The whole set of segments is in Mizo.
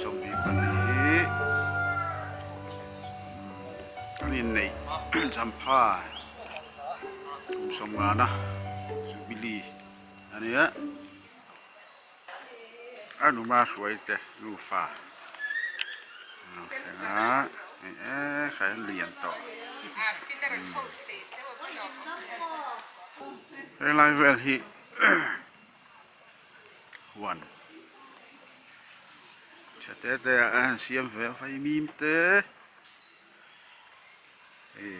22 an inneih champha kum sawmngana jubilee a nia a numa hruai te nufa an lo thleng a hei ekhai an lian tawh helai vel hi. Huan chhe te te ah a han siam ve a vaimim te hei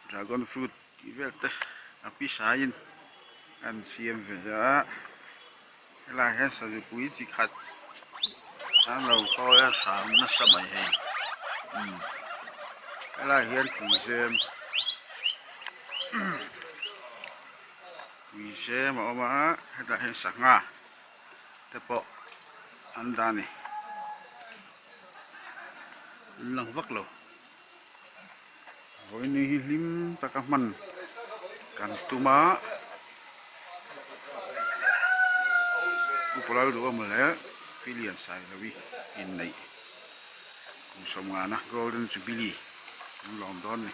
dragon fruit tih vel te a pisaiin a han siam ve a helaiah hian sazupui chi khat an lo kawi a hram nasa mai hei umm helaiah hian tuizem. Tuizem a awm a hetah hian sangha te pawh an dah a ni an lang vak lo vawiin hi hlim taka hman kan tum a upa Lalduhawma leh Pilian Sailovi inneih kum sawmngana Golden Jubilee an lawm dawn a ni.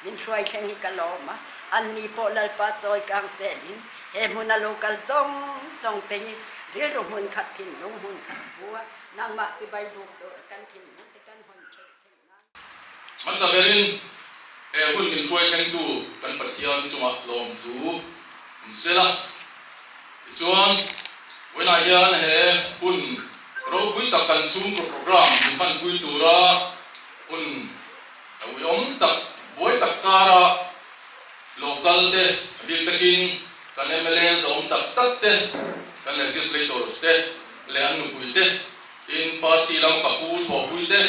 Min hruai thleng hi ka lawm a, anni pawh Lalpa chawi kang zelin he hmuna lo kal zawng zawng te hi rilru hmun khat thinlung hmun khat pu a, nangmah chibai buk tur kan thinlung te kan hawn theuh theih nan. Hmasa berin he hun min hruai thlengtu kan Pathian chungah lawmthu awm sela. Tichuan, vawiinah hian he hun ropui tak kan chhungkaw program min hmanpui tura hun A uiawm tak, buai tak kara local te, a bik takin kan mla zawm tak tak te, kan legislators te leh an nupui te, tin party lam ka pu thawhpui te,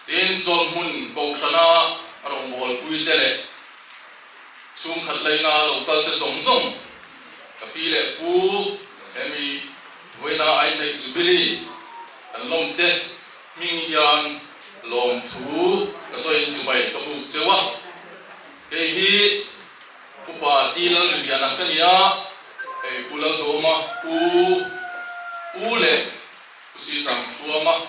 tin chawlhmun kohhrana rawngbawlpui te leh chhungkhat laina local te zawng zawng, ka pi leh pu hemi vawiina a inneih jubilee kan lawm te Hming hian lawmthu ka sawiin chibai ka buk cheu a, kei hi Upa Ti Lalriliana ka ni a, hei Pu Laldawma Pu U leh Pu Sisangthuama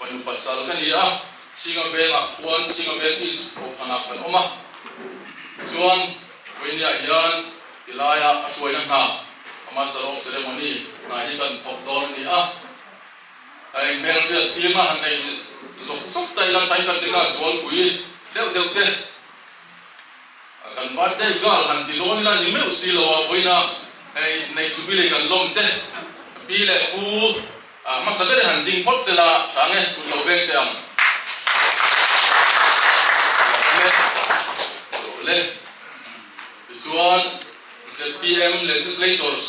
fanu pasal ka ni a, Chhinga vengah khuan Chhinga veng East Kohhranah kan awm a, tichuan Vawinia hian tilaia a hruaina hna, a Master of Ceremony hna hi kan thawk dawn a ni a. A inhmel hriat tir na han nei zawk zawk ta ila thlai kan ringa zualpui deuh deuh te kan birthday girl han ti dawn ila ni meuh si lo a vawiina hei neih jubilee kan lawm te pi leh pu hmasa berin han ding phawt sela tha nge kut lo veng teh ang le le tichuan zpm legislators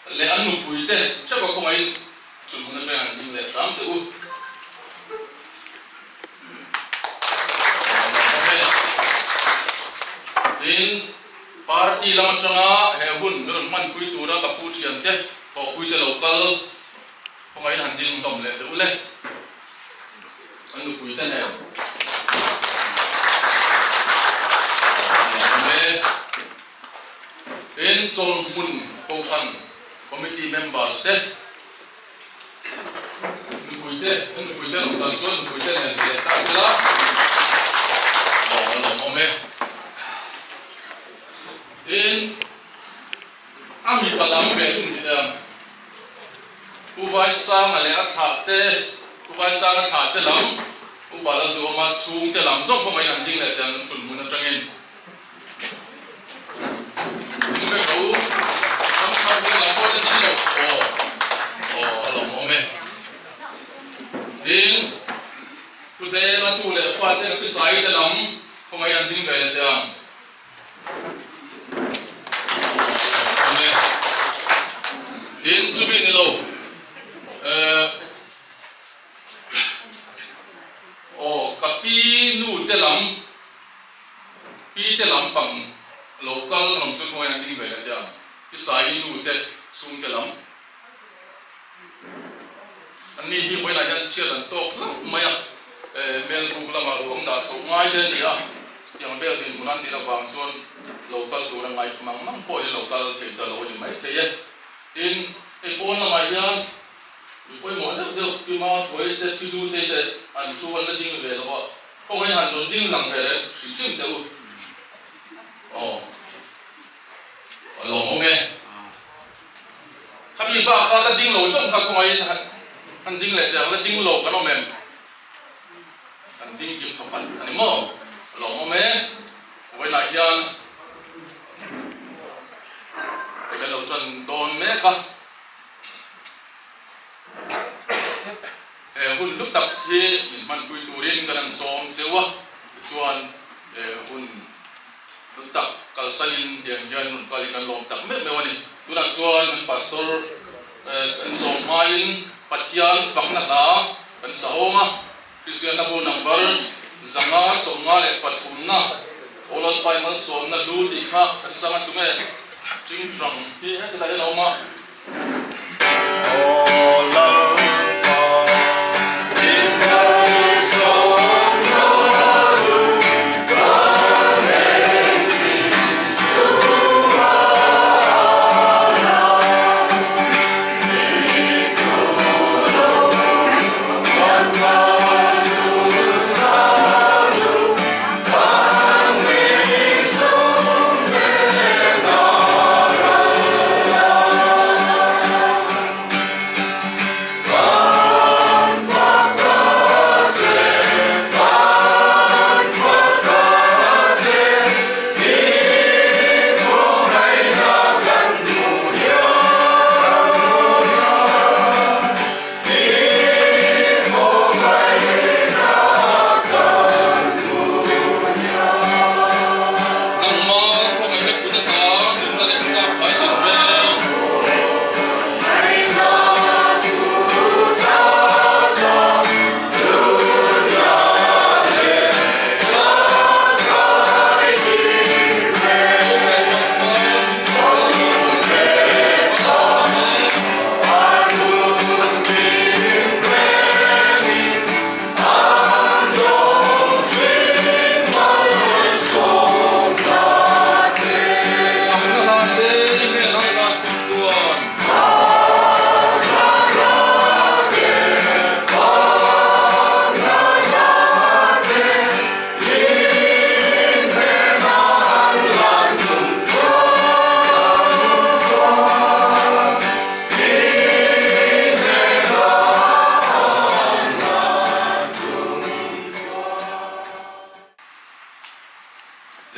Leh an nupui te theuh a khawngaihin chu hmun atang an ding leh hram teh u. Tin, party lam atanga he hun min rawn hmanpui tura ka pu thiante thawhpui te lo kal khawngaihin han ding hlawm leh teh u le. An nupui te nen. Tin, Chawlhmun Kohhran Committee members te, nupuite, an nupuite lo kal chuan nupuite nen leh ta sela, aw a lawmawm e. Tin, a mipa lam ve thung ti teh ang, Pu Vaisanga leh a thlah te, Pu Vaisanga thlah te lam, Pu Balalduhawma chhungte lam zawk pawh mai an ding leh teh ang chhunhmun atangin. Tin, Pu Denga tu leh fate ka pi te lam khawngaih an ding ve leh teh ang. Awm e. Tin, chumi ni lo. Pi te lam pang lo kal kan awm chu khawngaih an ding ve leh teh ang. Pi Saii nu te chhung te lam. An ni hi vawiinah hian chhiat an tawk hlauh mai a, Melbuk lamah ruang dah chhoh ngai te a ni a, chutiang vel dinhmun an din avang chuan lo kal tur a ngaih mang mang pawhin an lo kal thei ta lo a ni maithei e. Tin, hei pawn lamah hian mi pawimawh deuh deuh Pi Mafui te, Pi Dutei te an thu an la ding ve lo a, khawngaih han rawn ding lang ve reng hrim hrim teh u. Aw, a lawmawm e. Khami bak kha la ding lo zawng kha kawngaiin han ding leh teh ang, la ding lo kan awm em? Kan ding kim thawk a ni maw? A lawmawm e. Vawiinah hian hei kan lo tan dawn mek a, he hun hlu tak hi min hmanpui turin kan han sawm cheu a, tichuan he hun Hmun tak kalsanin tiang hian rawn kal hi kan lawm tak meuh meuh a ni. Tunah chuan kan Pastor kan sawm hmain Pathian fakna hla kan sahawm a, Kristianna bu number 553 na Aw Lalpai malsawmna lu tih kha kan sang a, tunge Tingtang hi heti lai hian a awm a. Nangma khawngaihna kut ata nunna leh chak khai din reng.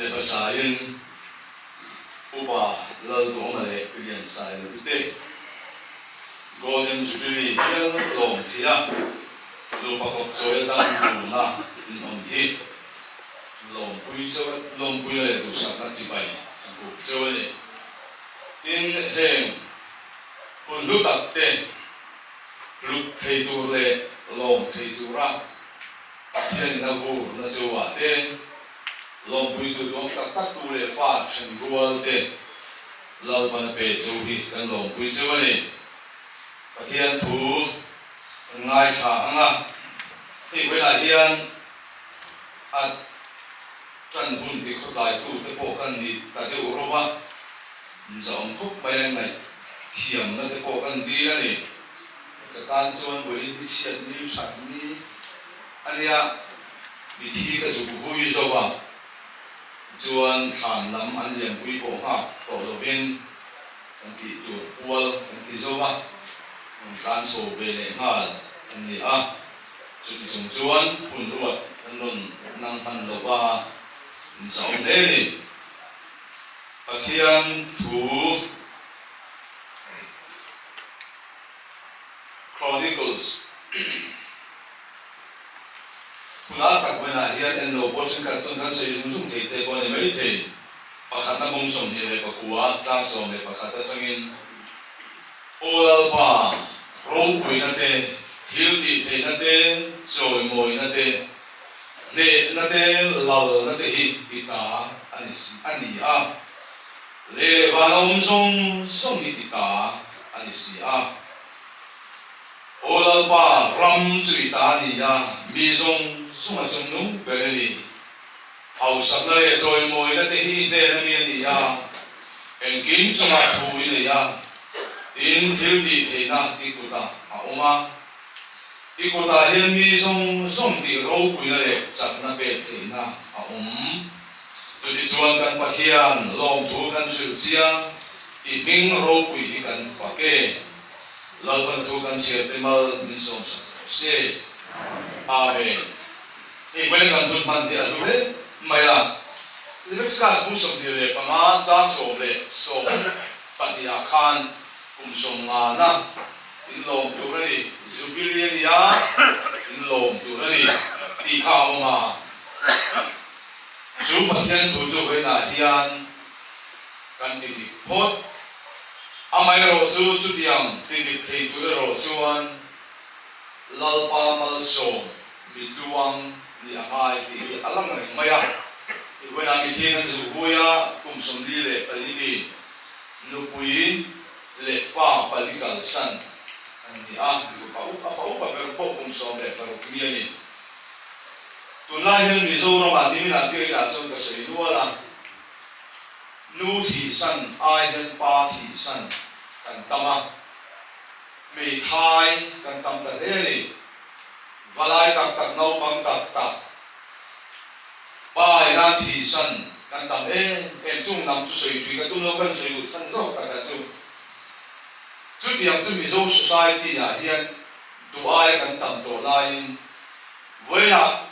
Lehkhasain Upa Lalduhawma leh Liansailo te Golden Jubilee hial lawm thei a, nupa kawp chawi atan tuna in awm hi lawmpui chauh lawmpuina leh duhsakna chibai an buk chauh a ni. Tin, heng hun hlu tak te hlut thei tur leh lawm thei tura Pathianin a vurna chauhah te, lawmpuitu duang tak tak tu leh fa then rual te Lalpan a pe chauh hi kan lawmpui chauh a ni. Pathian thu kan ngaithla ang a, hei vawilah hian a tan hun ti khawtlaitu te pawh kan ni ta deuh rawh a, zahawm khawp mai a ngaih thiamna te pawh kan dil a ni. Ka tan chuan vawiin hi chhiat ni that ni a nia, mithi ka zuk vui zo a, tichuan thlan lam an lianpui pawh nghak tawh lovin kan tih tur kual kan ti zo a, rawn tlan chho ve leh nghal an ni a, chuti chung chuan hun ruat kan rawn nang hman lova inzahawm hle a ni. Pathian thu. Chronicles Khulai tak vawiinah hian en lo pawh thenkhat chuan kan sawi zung zung thei te pawh a ni mai thei. Pakhatna bung 21 tlang 11 atangin Aw Lalpa, ropuina te, thil tih theihna te, chawimawina te, Hnehna te, lalna te hi i ta a ni si a ni a. Lei leh van a awm zawng zawng hi i ta a ni si a. Aw Lalpa, ram chu i ta a ni a, mi zawng zawng a chungnung ber i ni. Hausakna leh chawimawina te hi i hnen a mi a ni a, engkim chungah thu i nei a, tin thil tih theihna i kutah a awm a. I kutah hian mi zawng zawng tih ropuina leh chakna pek theihna a awm. Chutichuan kan Pathian lawmthu kan hrilh chia, i hming ropui hi kan fak e. Lalpan thu kan chhiar te mal min sawmsak rawh se. Amen. Hei hmel kan hun hman hi a hlu hle mai a. Leviticus bu 25 chang 12 ah khan kum 50 na in lawm tur a ni, Jubilee a ni a, in lawm tur a ni tih kha a awm a. Chu Pathian thu chu vawiinah hian kan ti dik phawt. Amaherawh chu chutiang ti dik thei tur erawh chuan Lalpa malsawm mi tluang ni a ngai tih hi a lang reng mai a. I vawiinah mithian an zuh vui a, kum 44 mi nupui leh fa pali kalsan an ni a, nupa upa fa upa ber pawh kum 16 mi a ni. Tunlai hian Mizoramah niminah biakinn ah chuan ka sawi nual a, nu thihsan ai hian pa thihsan kan tam a, hmeithai kan tam ta hle a ni. Valai tak tak naupang tak tak pa ina thihsan kan tam em em chung lam chu sawi thui ka tum lo kan sawi duh chhan zawk taka chu chutiang chu Mizo society ah hian duh aia kan tam tawh laiin vawiinah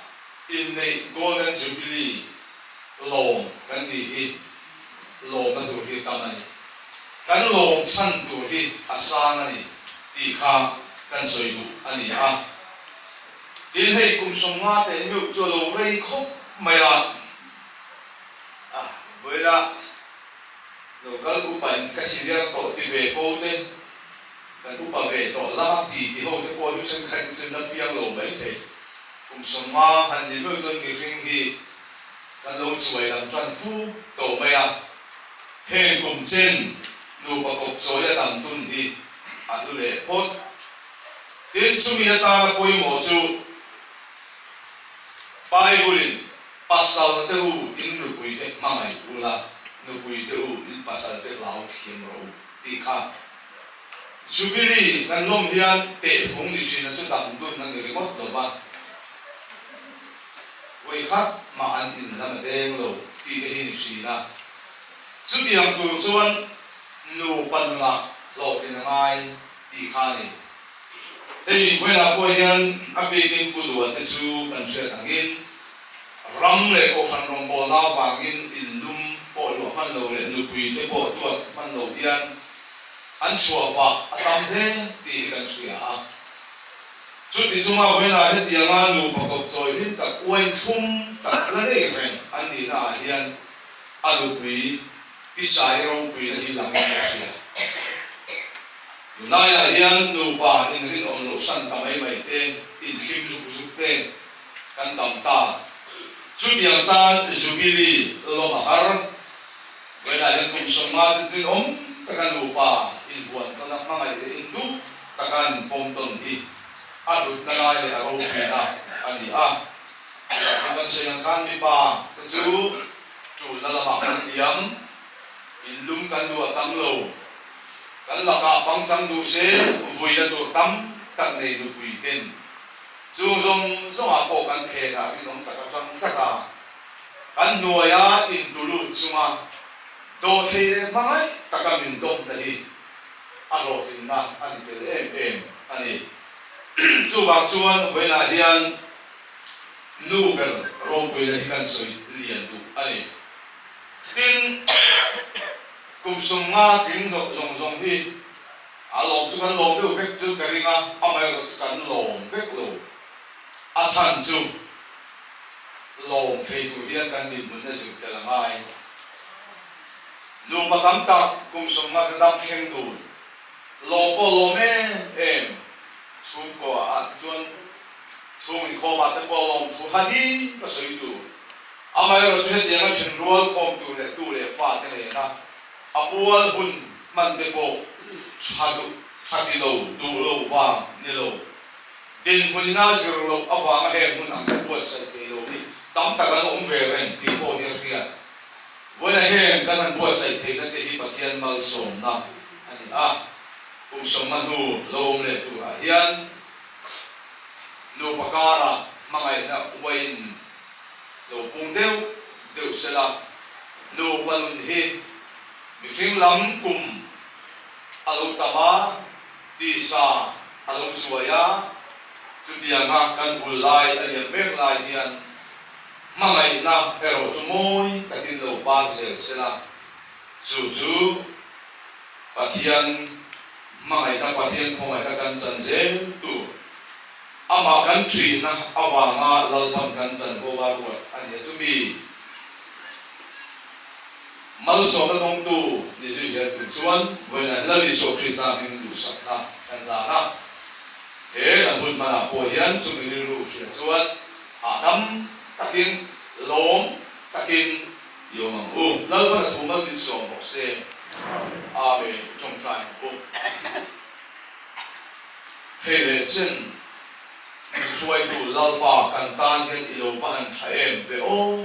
inneih Golden Jubilee lawm kan nih hi lawmna tur hi tam a ni. Kan lawm chhan tur hi a sang a ni tih kha kan sawi duh a ni a. Tin hei kum 50 teh meuh chu a lo rei khawp mai a. A, vawiinah local upa in ka senior tawh ti ve fo te, kan upa ve tawh lama ti ti ho te pawh hi thenkhat hi chuan la piang lo mai thei. Kum 50 han ni meuh chuan mihring hi kan lo chuai lam tan fu tawh mai a. Heng kum chen nupa kawp chawi a dam dun hi a hlu leh phawt. Tin, chumi atana pawimawh chu Bible-in pasal te u in nupui te hmangaih ula, nupui te u in pasal te hlau thiam rawh u tih kha Jubilee kan lawm hian tehfung ni thin a chu dam dun a ni ringawt lo va, vawikhat mah an in lam a deng lo tih te hi ni thin a. Chutiang tur chuan nupa nunah hlawhtlin a ngai tih kha a ni. Hei inkhawihah pawh hian a bikin Pu Dua te chu kan hriat angin ram leh kohhran rawngbawlna avangin inlum pawh luah hman lo leh nupui te pawh duat hman lo hian an chhuah vah a tam hle tih hi kan hria a. Chuti chunga vawiinah hetianga nupa kawp chawi hlim tak uain thlum tak la nei reng an nihna ah hian a nupui Pisai ropuina hi langin ka hria. Tunlaiah hian nupa inrinawm loh san ta mai mai te, inhlim zuk zuk te kan tam ta. Chutiang tan Jubilee lawm a har. Vawiinah hian kum 50 zet rinawm taka nupa inhuan tawn a hmangaih leh induh taka an inpawm tawn hi a hlutna lai leh a ropuina a ni a. Chutiang kan sawi ang khan mipa te chu Ṭulna lamah kan liam, inlum kan duh a tam lo. Kan lakah pangchang duh se vuina tur tam tak nei nupui ten chung zawng zawngah pawh kan phenah rinawm tak aṭang tlat a, kan hnuaia intulut chunga dawhthei leh hmangaih taka min dawpna hi a hlawhtlinna a ni tel em em a ni. Chuvang chuan vawiinah hian Nu ber ropuina hi kan sawi lian duh a ni. Tin, kum 50 tling hlawh zawng zawng hi a lawm chu kan lawm deuh vek chu ka ring a, amaherawh chu kan lawm vek lo. A chhan chu lawm thei tur hian kan dinhmun a zir tel a ngai. Nupa tam tak kum 50 te dam thleng dun lawm pawh lawm em em chhungkaw ah te chuan. Chhung inkhawmah te pawh lawmthu ha hi ka sawi tur. Amaherawhchu hetianga thenrual khawm tur leh tu leh fate nena a pual hun hman te pawh tha duh tha ti lo duh lo vang ni lo. Dinhmun ina zir loh avanga heng hun ang te buatsaih thei lo hi tam tak an awm ve reng tih pawh hi a hriat. Vawiina heng kan han buatsaih theihna te hi Pathian malsawmna a ni a, kum sawmnga hnu lo awm leh turah hian nupa kara hmangaihna uain lo pung deuh deuh sela, nupa nun hi mihring lam kum a lo tam a, Tisa a lo chuai a, chutianga kan hul lai a liam mek lai hian hmangaihna erawh chu mawi takin lo par zel sela, chu chu Pathian hmangaihna, Pathian khawngaihna kan chan zel tur, amah kan ṭihna avanga Lalpan kan chan ho a ruat a ni a, chumi Malsawmna dawngtu ni zui zel tur chuan vawiinah Lal Isua Krista hming duhsakna kan hlan a. He kan hun hmanah pawh hian chumi rilru hria chuan hahdam takin, lawm takin i awm ang u. Lalpan a thu mal min sawm bawk se. Amen. Tawngtai ang u. Hei leh chen min hruaitu Lalpa kan tan hian i lo va han tha em ve aw.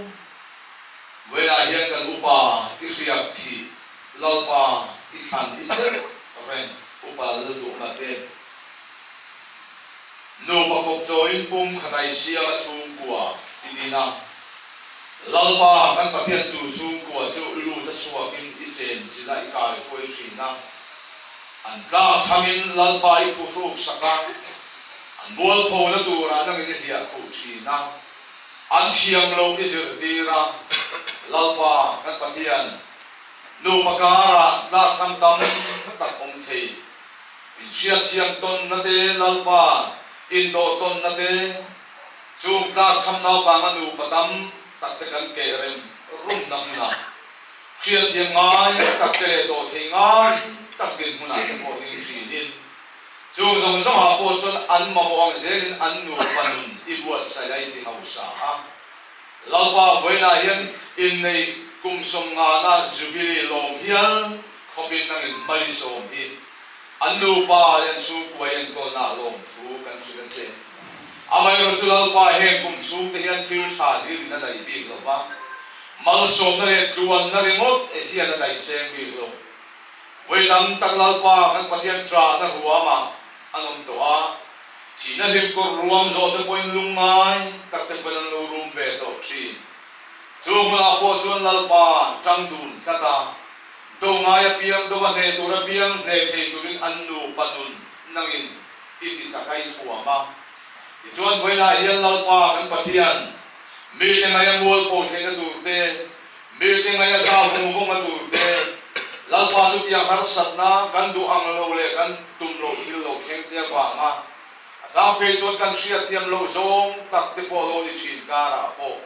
Vawiinah hian kan upa i hriak thih Lalpa i thlan i chelh reng upa Lalduhna te nupa kawp chawiin pum khatai siama chhungkua i din a, Lalpa kan Pathian tu chhungkua chu lut a chhuakin i chen chilh a i kai huai thin a, an tlak chhamin Lalpa i phuhruk sak a, an mualphona turah nangin i hliah khuh thin a. An thiam lo i zirtir a, Lalpa kan Pathian, nupa karah tlakchham tam tak awm thei. Inhriatthiam tawnna te Lalpa indawh tawnna te, chung tlakchham naupanga nupa tam tak te kan keh rem rumna hmunah, hriatthiam ngai tak te leh dawh thei ngai tak dinhmunah te pawh ding thinin, Chung zawng zawngah pawh chuan an mamawh ang zelin an nupa nun i buatsaih a i ti hausa a. Lalpa vawiinah hian inneih kum sawmngana Jubilee lawm hial khawpin nangin hmalisawm hi an nupa leh an chhungkua i enkawlnaah lawmthu kan hrilh a che. Amaherawhchu chu Lalpa heng kum chhungte hian thil tha hlirin a daih bik lo va, malsawmna leh tluanna ringawt hian a daih seng bik lo. Vawi tam tak Lalpa kan Pathian ṭahna ruamah an awm tawh a, thihna hlimkawr ruam zawh te pawhin lungngai tak te pawhin an lo rum ve tawh ṭhin. Chu hmunah pawh chuan Lalpa ṭang dun tlat a, do ngai apiang dova hneh tur apiang hneh thei turin an nupa nun nangin i ti chak a i thuam a. Tichuan vawiinah hian Lalpa kan Pathian mite ngaia mualpho theihna tur te, Milte ngaia za vung vung a tur te, Lalpa chu tiang harsatna kan duh ang lo leh kan tum loh thil lo thleng te avanga a chang phei chuan kan hriatthiam loh zawng tak te pawh lo ni thin karah pawh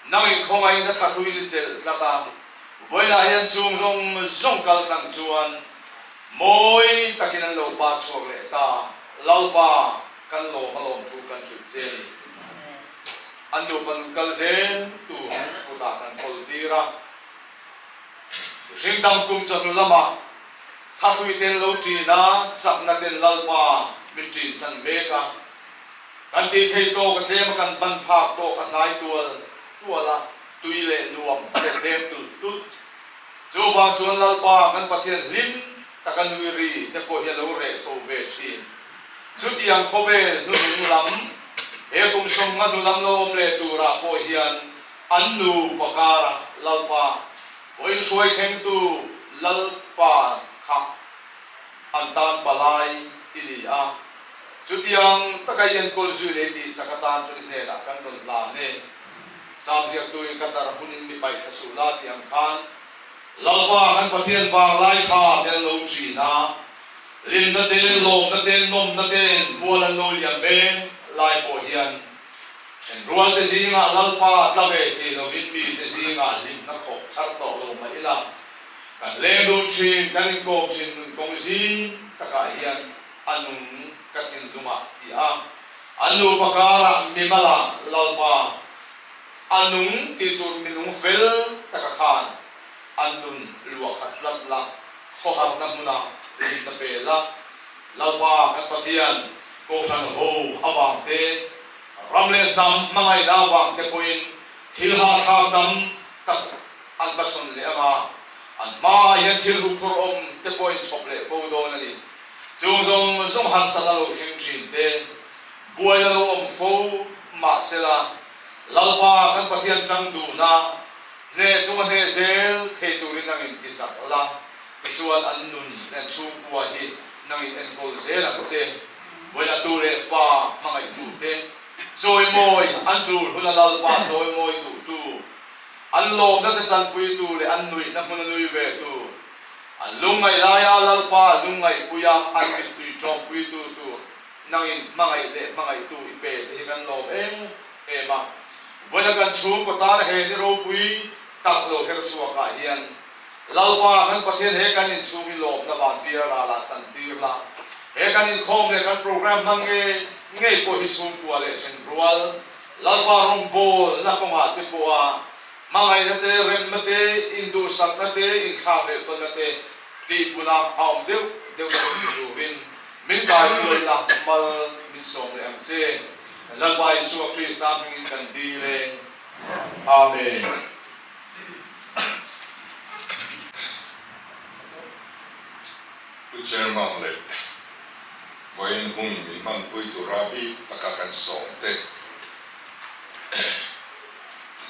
nangin khawngaih na thahrui ni chelh tlat a, vawiinah hian chung zawng zawng kal tlang chuan mawi takin an lo pa chhuak leh ta, Lalpa kan lawm a lawmthu kan hrilh che a ni. An nupa nun kal zel tur kutah kan kawl tir a. Mihring dam kum chawhnu lamah thahrui ten lo ṭin a, chakna ten Lalpa min ṭin san mek a. Kan tih theih tawk a tlem a, kan ban phak tawk a hnai tual tual a, tui leh nuam te tlem tulh tulh. Chuvang chuan Lalpa kan Pathian hlim taka nui ri te pawh hi a lo reh chho ve ṭhin. Chutiang khawvel hnuhnung lam, he kum sawmnga hnu lam lo awm leh turah pawh hian an nu pakara Lalpa vawiin hruai thlengtu Lalpa kha an tan palai i ni a. Chutiang taka i enkawl zui leh tih chak atan chuan i hnenah kan rawn hlan e. Sam ziaktuin ka tar hunin mi paihthla suh la tih ang khan Lalpa kan Pathian vanglai kha tel lo ṭhin a. Hlimna te, lawmna te, nawmna te mual an lo liam mek lai pawh hian thenrual te zingah Lalpa tla ve thei lovin mi te zingah hlimna khawp char tawh lo mah ila, kan leng dun thin, kan inkawm thin nun kawng zing takah hian a nung ka thinlungah ti a. An nupa karah mimala Lalpa a nung tih tur minung fel taka khan an nun luah khat hlat la, khawharna hmunah rinna pe la. Lalpa kan Pathian Kohhran ho avang te, ram leh hnam hmangaihna avang te pawhin thil hahthlak tam tak an hmachhawn leh ang a, an hmaah hian thil huphurh awm te pawh inchhawp leh fo dawn a ni. Chung zawng zawng harsatna lo thleng thin te, buaina lo awm fo mahsela, Lalpa kan Pathian tang duhna hneh chunga hneh zel thei turin nangin ti chak la, tichuan an nun leh an chhungkua hi nangin enkawl zel ang che. Vawi atu leh fa hmangaihtu te, chawimawi an tul huna Lalpa chawimawi duhtu, An lawmna te chanpuitu leh an nuihna hmuna nui vetu, an lungngaih laia Lalpa lungngaihpuia an mittui tawngpuitu tur nangin hmangaih leh hmangaihtu i pe te hi kan lawm em em a. Vawiina kan chhungkaw tan he ni ropui tak lo her chhuakah hian Lalpa kan Pathian he kan inchhung hi lawmna vanpial ralah chantir la, he kan inkhawm leh kan program hmang ngei ngei pawh hi chhungkua leh thenrual Lalpa rawngbawlna kawngah te pawha hmangaihna te, remna te, induhsakna te, inthlak leh palna te tihpuna a awm deuh deuh na hmu turin min kaikual la, mal min sawm leh ang che. Lalpa Isua Krista hmingin kan dil e. Amen. Pu Chairman leh Vawiin hun min hmanpui tura bik taka kan sawm te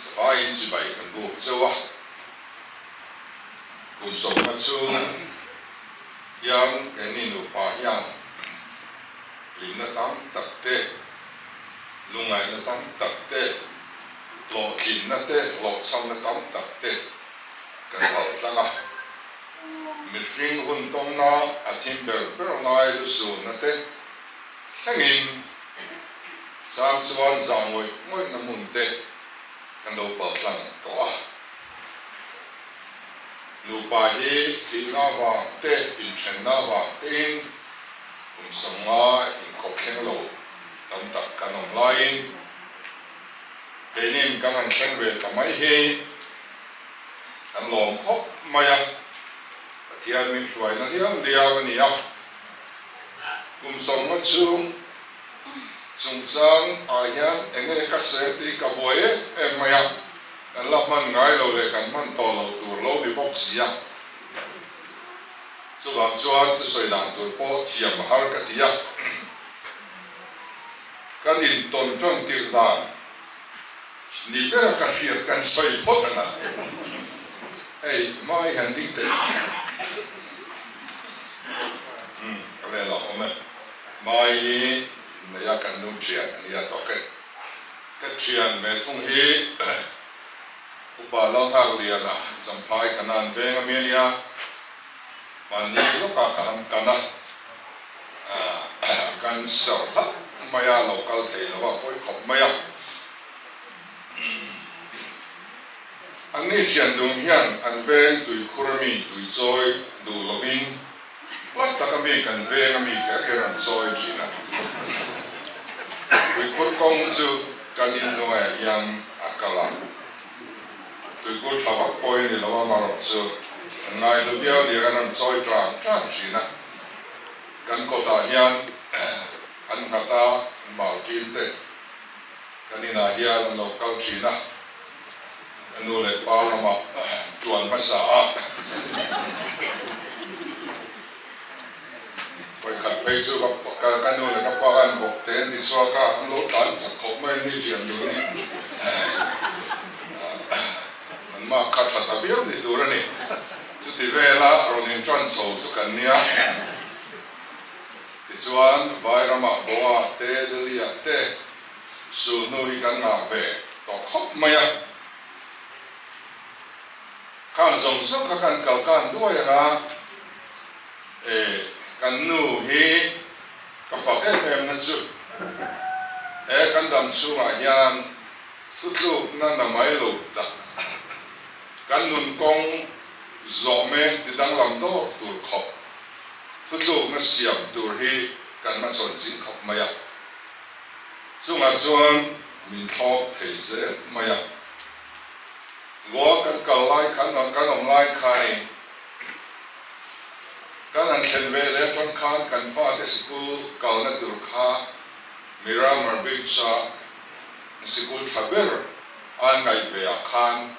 zavaiin chibai kan buk chauh a, kum sawmna chhung hian keini nupa hian hlimna tam tak te, lungngaihna tam tak te, hlawhtlinna te, hlawhchhamna tam tak te kan paltlang a. Mihring hun tawngna a thim ber ber lai lusunna te thlengin chang chuan zah ngawih ngawihna hmun te kan lo paltlang tawh a. Nupa hi thihna avang te, inthenna avang tein kum 50 inkawp thleng lo tam tak kan awm laiin keinin kan han thleng ve ta mai hi Kan lawm khawp mai a, Pathian min hruaina liau liau a ni a. Kum 50 chhung chungchang ah hian eng nge ka sawi a tih ka buai em em mai a, kan la hman ngai lo leh kan hman tawh loh tur lo ni bawk si a. Chuvang chuan thusawi dan tur pawh thiam a har ka ti a. Kan intawn tan tirh dan Ni ber ka hriat kan sawi phawt ang a, hei hmai han ding teh. Umm ka leh lo awm e, hmai hi inneih a kan nu thian a nia tawk e. Ka thian ve thung hi Upa Lalnghakliana Champhai Kanan veng ami a nia, mahni lawkah ka han kan a, kan serh hlauh mai a, lo kal thei lo a pawi khawp mai a. Anni thian dun hian an veng tuikhur ami tui chawi duh lovin hlat tak ami kan veng ami kher kher an chawi thin a. Tuikhur kawng chu kan inhnuaiah hian a kal a. Tuikhur tha vak pawh i ni lo a, marawh chu an ngaihlu viau nia kan rawn chawi tang tang thin a. Kan kawtah hian an nghat a, Maltin te kan inah hian an lo kal thin a, ka nu leh pa lamah tuan hmasa a. Vawikhat phei chu ka ka nu leh ka pa an vawk te an ti chhuak a, an lo tlan chak khawp mai a ni thian dun hi. An mak kha tha ta viau ni tur a ni. Chuti vela rawn inṭan chho chu kan nia. Tichuan Vairamah Goa te Delhi-ah te sulhnu hi kan ngah ve tawh khawp mai a. Khan zawng zawng kha kan kal khan duai ang a, e kan nu hi ka fak em em na chu he kan dam chhungah hian thutlukna na mai lo tak kan nun kawng zawh mek ti danglam dawk tur khawp thutlukna siam tur hi kan hmachhawn zing khawp mai a. Chungah chuan min thlawk thei zel mai a. Goa kan kal lai khan kan awm lai khanin kan han thlen ve leh atang khan kan fate sikul kalna tur kha Miramar Beach-a sikul tha ber an ngaih ve ah khan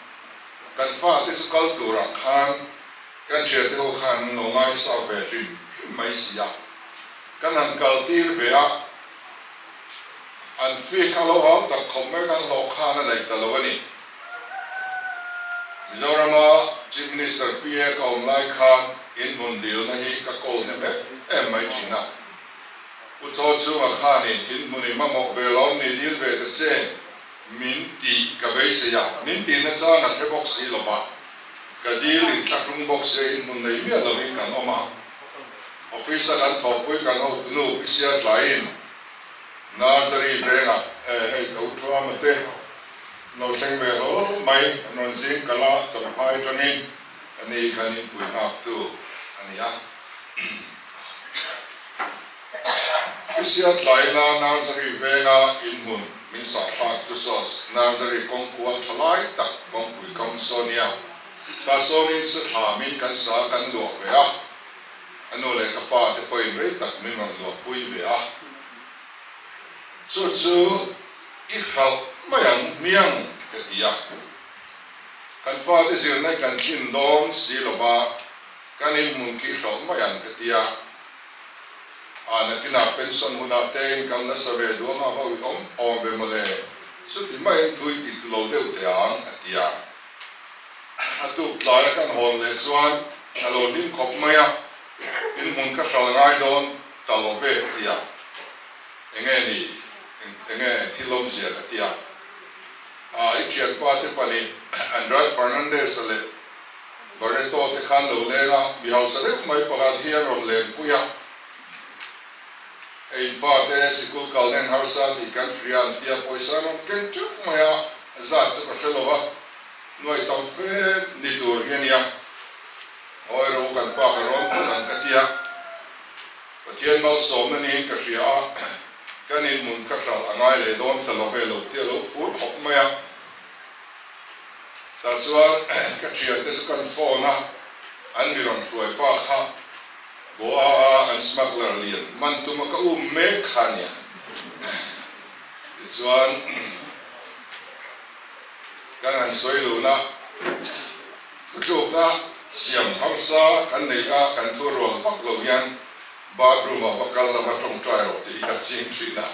kan fate chu kal turah khan kan thiante ho khan an lo ngaisa ve hrim hrim mai si a, kan han kal tir ve a, an fee kha lo hau tak khawp mai kan hlawh khan a daih ta lo a ni. Mizorama Chief Minister PA ka awm lai khan inhmun dilna hi ka call hnem em em mai thin a. Pu Chaw chhunga khanin inhmun i mamawh ve lawm ni dil ve ta che min tih ka beisei a, min tihna chang a hre bawk si lo va, ka dil inthlahrung bawk sia inhmun nei miah lovin kan awm a. Office a kan thawhpui kan hotunu Pi Siatlaiin Nursery vengah hei ka u Thuama te lo thleng ve hlawl mai, an rawn zing kal a, Champhai atangin a ni khan inpui nghaktu a ni a. Pi Siatlaina Nursery venga inhmun min sahthlak chu saw Nursery kawng kual tha lai tak kawngpui kam saw nia, tah sawnin sathlamin kan sa kan luah ve a, a nu leh ka pa te pawhin rei tak min rawn luahpui ve a. Chu chu i hralh mai ang hmiang ka ti a, kan fate zirna kan tlin dawn si lova kan inhmun khi hralh mai ang ka ti a, a nakinah pension hunah te in kal nasa ve duang a ho i awm awm ve mawle, chuti maiin thui dik lo deuh teh ang a ti a. A tuk tlaia kan hawn leh chuan a lo hlim khawp mai a, inhmun ka hralh ngai dawn ta lo ve ka ti a. Enge ni, enge thil awmzia ka ti a. A, i thianpa te pahnih Andrade Fernandes-a leh Barreto te khan lo leng a, mi hausa deuh mai pakhat hi an rawn lenpui a. Hei fate sikul kal nen harsa tih kan hria an tia pawisa an rawn ken teuh mai a, zat chu ka hre lo va, nuai tam fe ni tur hi a nia. Awi ro kan pa ka rawn phut ang ka tia. Pathian malsawmna niin ka hria a, kan inhmun ka hralh a ngai leh dawn ta lo ve lo tia lo phur khawp mai a. Tah chuan ka thiante chu kan phone a, an mi rawn hruai pa kha Goa a an smuggler lian man tuma ka um mek kha a nia. Tichuan kan han sawi luna thutlukna siam harsa kan neih a, kan thu rual vak lo hian bathroom ah va kal la va tawngtai rawh tih hi ka ching thin a.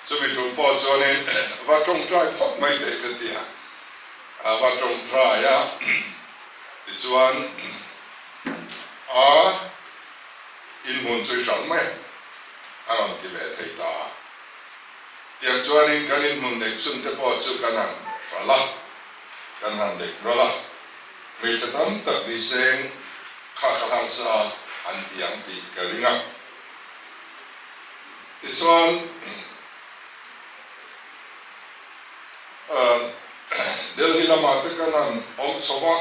Chumi tum pawh chuanin va tawngtai phawt mai teh ka ti a, a va tawngtai a, tichuan a inhmun chu i hralh mai a rawn ti ve thei ta a. Tiang chuanin kan inhmun neih chhun te pawh chu kan han hralh a, kan han neih rawlh a, hmeichhe tam tak ni seng kha kha harsa an ti ang tih ka ring a. Tichuan, Delhi lamah te kan han awm chho a,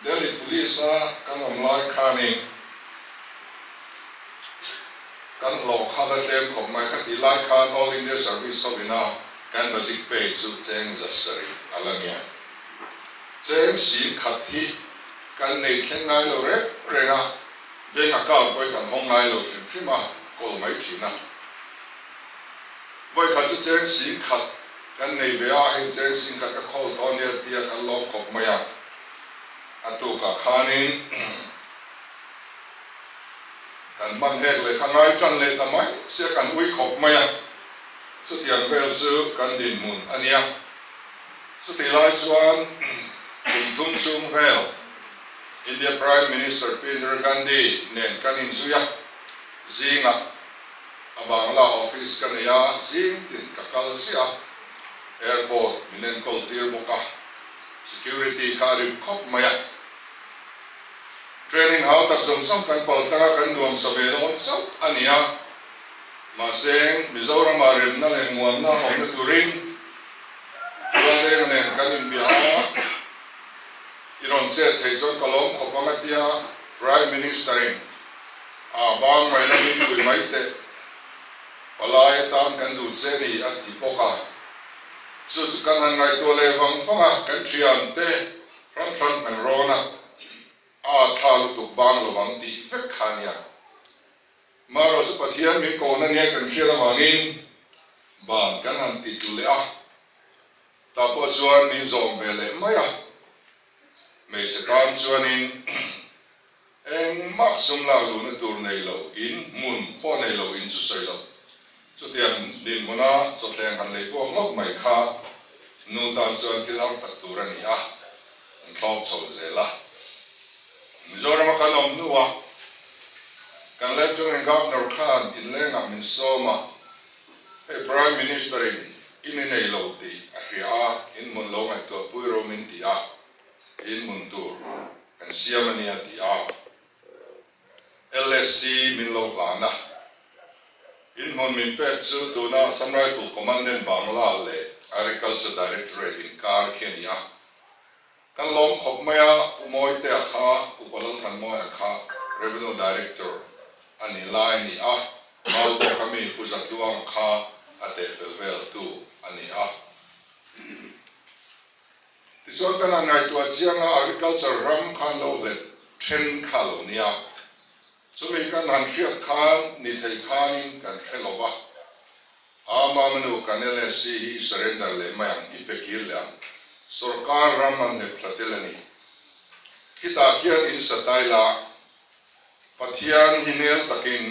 Delhi Police a kan awm lai khanin kan hlawh kha la tlem khawp mai. Khatih lai khan All India Service ho ina kan basic pay chu cheng zasarih a la nia. Cheng sing khat hi kan nei thleng ngai lo reng reng a. Bank account pawh hi kan hawng ngai lo hrim hrim a, call mai thin a. Vawi khat chu cheng sing khat kan nei ve a, hei cheng sing khat ka call tawh ania tia kan lawm khawp mai a. A tukah khanin kan hman hek leh kha ngai tan leh ta mai sia kan ui khawp mai a. Chutiang vel chu kan dinhmun a nia. Chutih lai chuan kum thum chhung vel India Prime Minister Pi Indira Gandhi nen kan inzui a, zingah a Bangla office ka nei a, zing tin ka kal ziah a, airport min enkawl tir bawk a, security kha a rip khawp mai a. Training hau tak zawng zawng kan pal tlang a, kan nuam sa ve dawn chauh a ni a, mahse Mizoramah remna leh muanna awmna turin Rualdenga nen kan inbia a. I rawn chet theih chuan ka lawm khawp ang a tia Prime Minister in a bang mai la min pui mai teh. Palai atan kan duh che ni an ti bawk a. Chu chu kan han ngaihtuah leh vang vang a, kan thiante hrang hrang kan rawn a, a thla lutuk bang lo ang tih vek kha a nia. Marawh chu Pathian min kohna nia kan hriat avangin ban kan han ti tlu leh a, tah pawh chuan min zawm ve leh mai a. Hmeichhe tan chuanin Engmah sum lak luhna tur nei lo in hmun pawh nei lo in chu sawi lo. Chutiang dinhmuna chawthleng han lei puak ngawt mai kha nu tan chuan thil har tak tur a ni a, an thlawp chho zel a. Mizorama kan awm hnuah kan Lieutenant Governor khan inlengah min sawm a, hei Prime Minister in in i nei lo tih a hria a, in hmun lo ngaihtuah pui ro min ti a, in hmun tur Kan siam a nia ti a, LSC min lo hlan a. In hmun min pek chu tuna Assam Rifle Commandant Bangla leh Agriculture Directorate inkar khi a ni a. Kan lawm khawp mai a, Pu Mawitea kha Upa Lalthanmawia kha Revenue Director a ni lai a ni a, Maubawk ami Pu Zatluanga kha a tehfel vel tu a ni a. Tichuan kan han ngaihtuah chiang a, agriculture ram khan lo hlet then kha lo nia. Chumi kan han hriat khan ni thei khanin kan hre lo va. A mamanu kan LSC hi i surrender leh mai ang, i pe kir leh ang. Sorkar ram an hlep thla tel a ni. Khitah khian in satai la, Pathian hi nel takin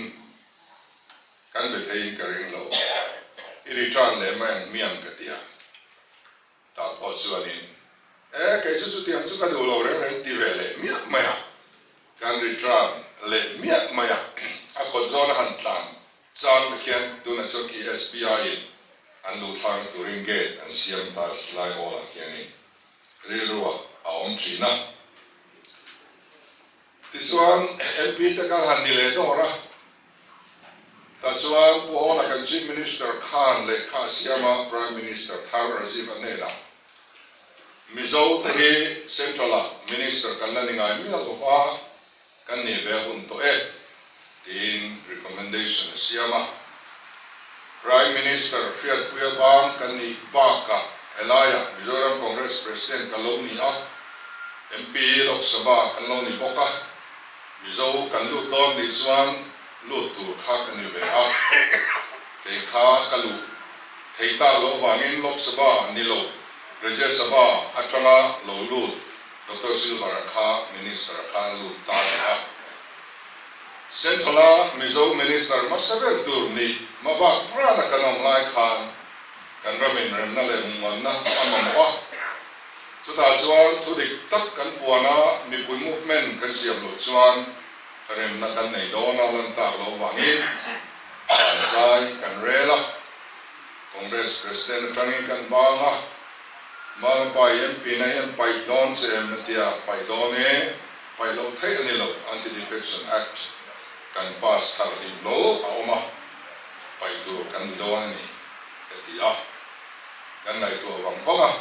kan be theiin ka ring lo. I return leh mai ang hmiang ka ti a. Tah pawh chuanin, E, kei chu chutiang chu ka duh lo reng reng ti ve leh miah mai a, kan return leh miah mai a, a kawt zawn a han tlan chang te khian tunah chuan khi SBI in an luh thlakna turin gate an siam ta lai hall ah khianin rilru ah a awm thin a. Tichuan MP te kan han ni leh dawr a, Tah chuan Pu Hawla kan Chief Minister khan lehkha a siam a, Prime Minister thar Rajiv a hnenah, Mizo te hi Central ah Minister kan la ni ngai miah lo va, kan nih ve a hun tawh e, tiin recommendation a siam a. Prime Minister Hriatpuia bang kan nih bakah helaiah Mizoram Congress President ka lo ni a, MP Lok Sabha kan lo ni bawk a, Mizo kan lut dawn nih chuan lut tur kha ka ni ve a, kei kha ka luh thei tak loh vangin Lok Sabha ni lo, Rajya Sabha atanga lo lut Doctor Silver-a kha Minister-a khan lut ta ni a. Central-a Mizo Minister hmasa ber tur nih hmabak rana kan awm lai khan kan ramin remna leh hungmanna a mamawh a. Chutah chuan thu dik tak kan puan a, mipui movement kan siam loh chuan remna kan nei dawn a lan tak loh vangin kan zai kan rel a, Congress President atangin kan bang a, Mama pai MP na hian paih dawn che em a tia, paih dawn e, paih loh theih a ni lo, Anti-Defection Act kan pass thar hlim lo a awm a, paih tur kan ni dawn a ni ka ti a. Kan ngaihtuah vang vang a,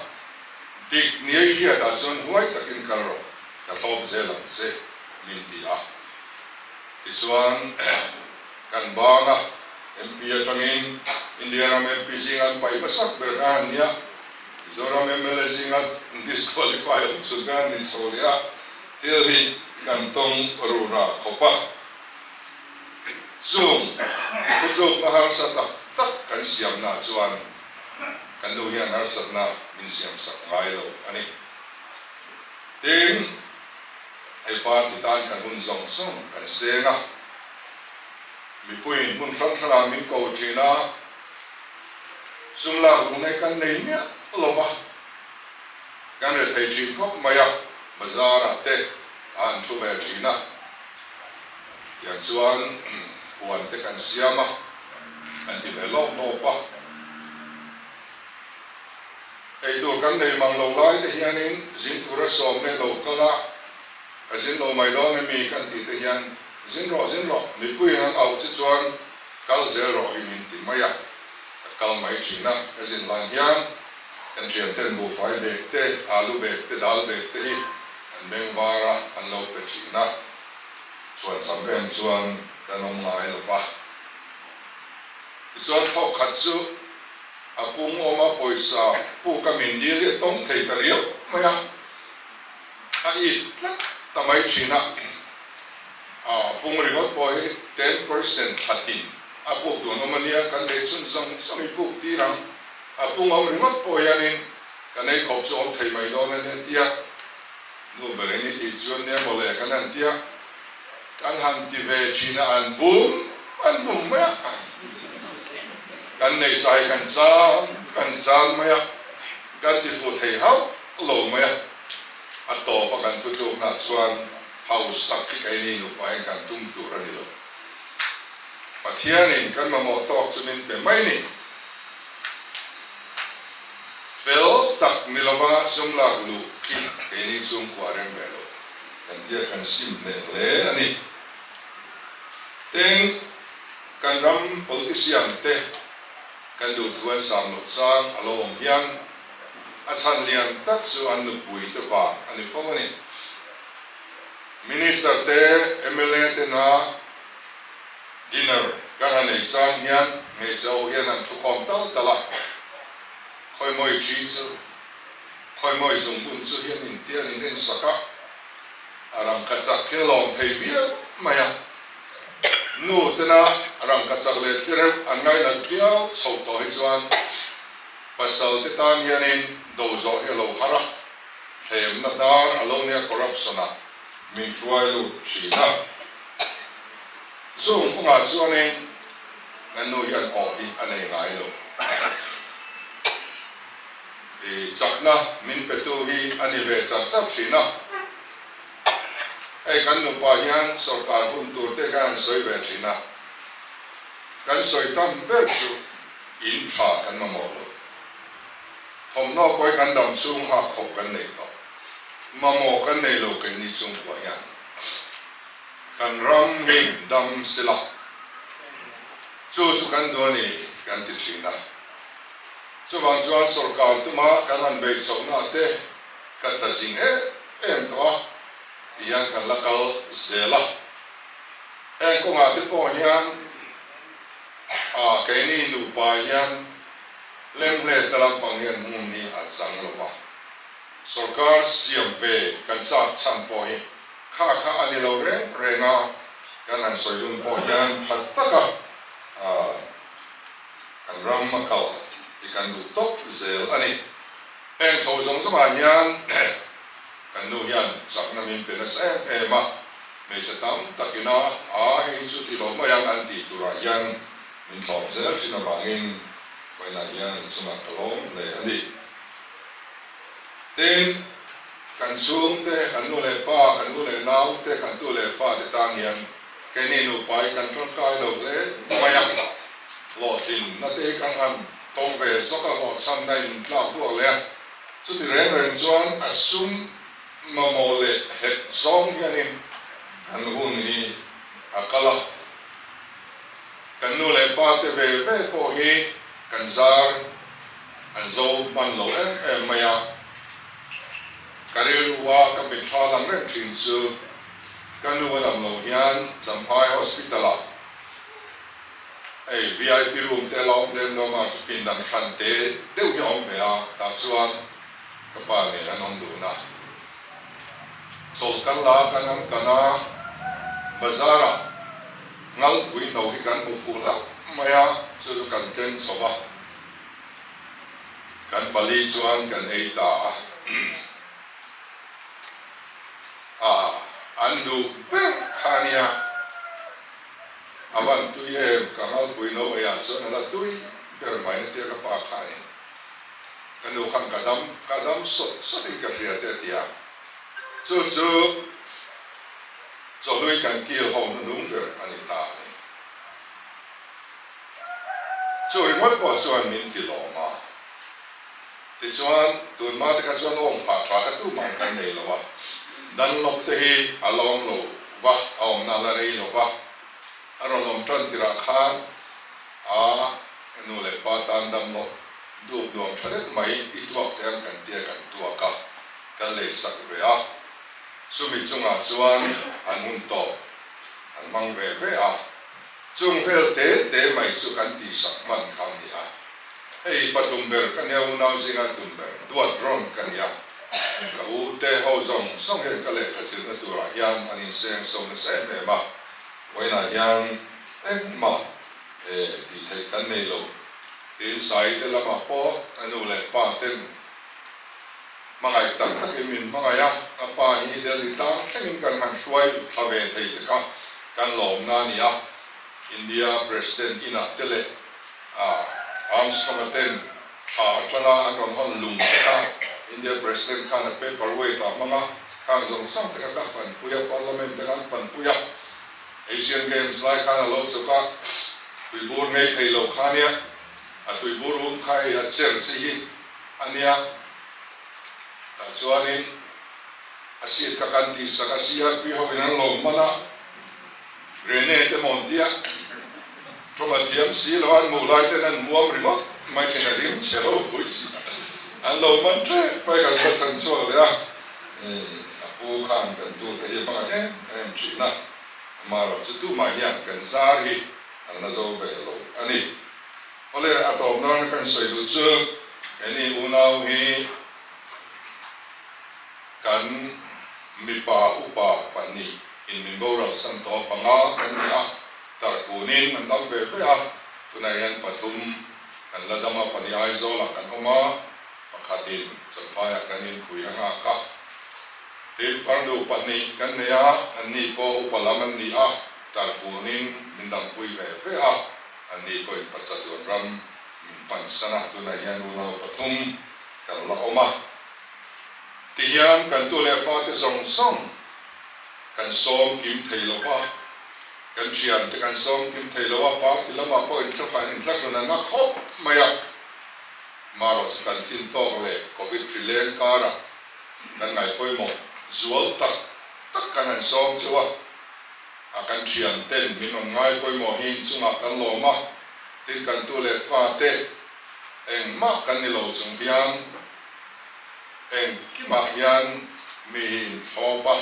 dik niai hriatah chuan huai takin kal rawh, ka thlawp zel ang che, min ti a. Tichuan, kan bang a, MP atangin India ram MP zinga an paih hmasak ber kha an nia, Mizoram mla zinga disqualify awm chhun kha an ni chho leh a, thil hi kan tawng rura khawp a. Chung thutlukna harsa tak tak kan siamna chuan kan nu hian harsatna min siamsak ngai lo a ni. Tin, hei party tan kan hun zawng zawng kan seng a, mipuiin hmun hrang hrangah min ko thin a, sum lak lung nei kan nei miah lo va, kan rethei thin khawp mai a, bazar-ah te a han thu ve thin a. Tiang chuan huan te kan siam a, kan ti ve lawp lawp a. Eitur kan nei mang lo lai te hianin zin tura sawm leh lo kal a, ka zin lo mai dawn emi kan tih te hian zin rawh zin rawh, mipuiin an auh che chuan kal zel rawh hi min ti mai a, ka kal mai thin a, ka zin lai hian kan thianten buhfai bag te, alu bag te, dal bag te hi an beng var a, an lo pe thin a. Chuan cham em chuan kan awm ngai lo va. Tichuan thawk khat chu a pung awm a, pawisa puk a min dil hi a tawng thei ta riau mai a, a it tlat ta mai thin a. A pung ringawt pawh hi 10% thlatin a puk dun awm a nia, kan nei chhun zawng zawng hi puk tir ang. A pung awm ringawt pawh hianin kan ei khawp chu awm thei mai dawn a nia tia nu berin i tih chuan nia mawle kan han tia. Kan han ti ve thin a, an bum an bum mai a, kan nei zai kan zang kan zang mai a, kan ti fuh thei hauh lo mai a, a tawp a kan thutlukna chuan hausak hi keini nupa hian kan tum tur a ni lo. Pathianin kan mamawh tawk chu min pe mai ni. Fel tak ni lova sum lak luh khi keini chhungkua rem ve lo. Kan tia kan sim hneh hle a ni. Tin, kan ram politician te kan duhthu an sam loh chang a lo awm hian a chhan lian tak chu an nupui te vang a ni fo a ni. Minister te, mla te na dinner kan han ei chang hian hmeichhe ho hian an thukhawm tal tal a, khawimawi thi chu Khawimawi zungbun chu hian inti an in ensak a, a rangkachak hi a lawm thei viau mai a. Nu tena rangkachak leh thli reuh an ngainat viau chho tawh hi chuan pasal te tan hianin do zawh hi a lo har a, thlemna dar a lo nia corruption ah min hruai lut thin a. Chung kawngah chuanin kan nu hian aw hi a nei ngai lo. I chakna min petu hi a ni ve char char thin a. Hei kan nupa hian sorkar hun tur te khan an sawi ve thin a. Kan sawi tam ber chu in tha kan mamawh lo. Thawmhnaw pawh hi kan dam chhung hak khawp kan nei tawh. Mamawh kan nei lo keini chhungkua hian. Kan ram hi dam sila. Chu chu kan duh a ni kan ti thin a. Chuvang chuan sorkar tuma kan han beih chhohna te ka tla zing em em tawh a, ti hian kan la kal zel a. Heng kawngah te pawh hian a keini nupa hian lemhletna lampang hian hmun hi a chang lo va. Sorkar siam ve kan chak chhan pawh hi kha kha a ni lo reng reng a, kan han sawi dun pawh hian tha taka a. Kan ram a kal tih kan duh tawp zel a ni. Heng chho zawng zawngah hian kan nu hian chakna min pe nasa em em a, hmeichhe tam takina a hei chu ti lo mai ang an tih turah hian min thlawp zel thin avangin vawiinah hian an chungah ka lawm hle a ni. Tin, kan chhungte, kan nu leh pa, kan u leh naute, kan tu leh fate tan hian Keini nupa hi kan tangkai lo hle mai a, hlawhtlinna te hi kan han tawng ve zawk a, hlawhchhamna in tlak buak leh a, chuti reng reng chuan a sum mamawh leh het zawng hianin kan hun hi a kal a, kan nu leh pa te ve ve pawh hi kan zar an zo hman lo em em mai a, ka rilru a ka mitthla lang reng thin chu. Ka nu a dam loh hian Champhai Hospital ah hei vip room te a la awm lem lo a, pindan hran te deuh hi a awm ve a, tah chuan ka pa nen an awm dun a. Chawlh kan la a, kan an kan a, bazar ah ngalpui no hi kan hmu fuh hlauh mai a, chu chu kan ken chho a, kan pali chuan kan ei ta a. A, an duh ber kha a nia. A van tui em, ka ngalpui no eiah chuan a la tui ber mai a tia ka pa kha a ni. Ka nu khan ka dam, ka dam sawt sawtin ka hria te a ti a. Chu chu chawhlui kan kil ho hnuhnung ber a ni ta a ni. Chu ringawt pawh chuan min ti lawm a. Tichuan, tunhma te kha chuan awm phah tha kha tumah kan nei lo a, Dunlop te hi a la awm lo va, a awmna a la rei lo va, a rawn awm tan tirah khan a nu leh pa tan Dunlop dup nuam tha deuh mai i tuak thei ang kan tia kan tuak a, kan lei sak ve a, chumi chungah chuan an hun tawp an hmang ve ve a. Chung vel te te mai chu kan tihsak hman kha a ni a. Hei fa tum ber ka nia unau zinga tum ber duat rawn ka ni a. Ka u te ho zawng zawng hian ka lehkha zirna turah hian an inseng so nasa em em a. Vawiinah hian engmah tih theih kan nei lo. Tin Sai te lamah pawh a nu leh pa ten Hmangaih tak takin min hmangaih a, a pa hi Delhi tlang thlengin kan han hruai thla ve thei te kha kan lawmna a ni a. India President inah te leh Armstrong-a ten thla atanga an rawn hawn lung te kha India President khan a paper weight ah hmang a, khang zawng zawng te kha ka fanpui a, Parliament te khan fanpui a. Asian Games lai khan a lo chuk a, tuibur ngei thei lo kha nia, a tuibur um kha hei a cher chi hi a nia. Tah chuanin a seat kha kan tihsak a, CRP ho in an lo hman a, Rene te maw an tia, Tawng a thiam si lo a, an hmuh lai ten an muam ringawt mai thin a rim chhe ropui si a, an lo man tep mai kan va chhan chhuak leh a, a pu khan kan tu te hi a hmangah em em thin a, amaherawh chu tumah hian kan zar hi an la zo ve lo a ni. Awle, a tawp nan kan sawi duh chu keini unau hi kan mipa upa pahnih in min boral san tawh panga kan ni a, tarkunin an dam ve ve a, tunah hian pathum kan la dam a, pahnih Aizawlah kan awm a, pakhatin Champhaiah kan inpui a nghak a, tin farnu pahnih kan nei a, anni pawh upa lam an ni a, tarkunin min dampui ve ve a. Anni pawhin Pachatuan ram min pansan a, tunah hian unau pathum kan la awm a. Tihian kan tu leh fate zawng zawng kan sawm kim thei lo va, kan thiante kan sawm kim thei lo a, party lamah pawh inthlafan inthlahrun an a khawp mai a. Marawh chu kan fin tawk leh Covid hri leng karah kan ngaihpawimawh zual tak tak kan han sawm cheu a. A kan thian ten min rawn ngai pawimawh hi inchungah kan lawm a, tin kan tu leh fa te engmah kan ni lo chung hian engkimah hian mi hi inthlawp a,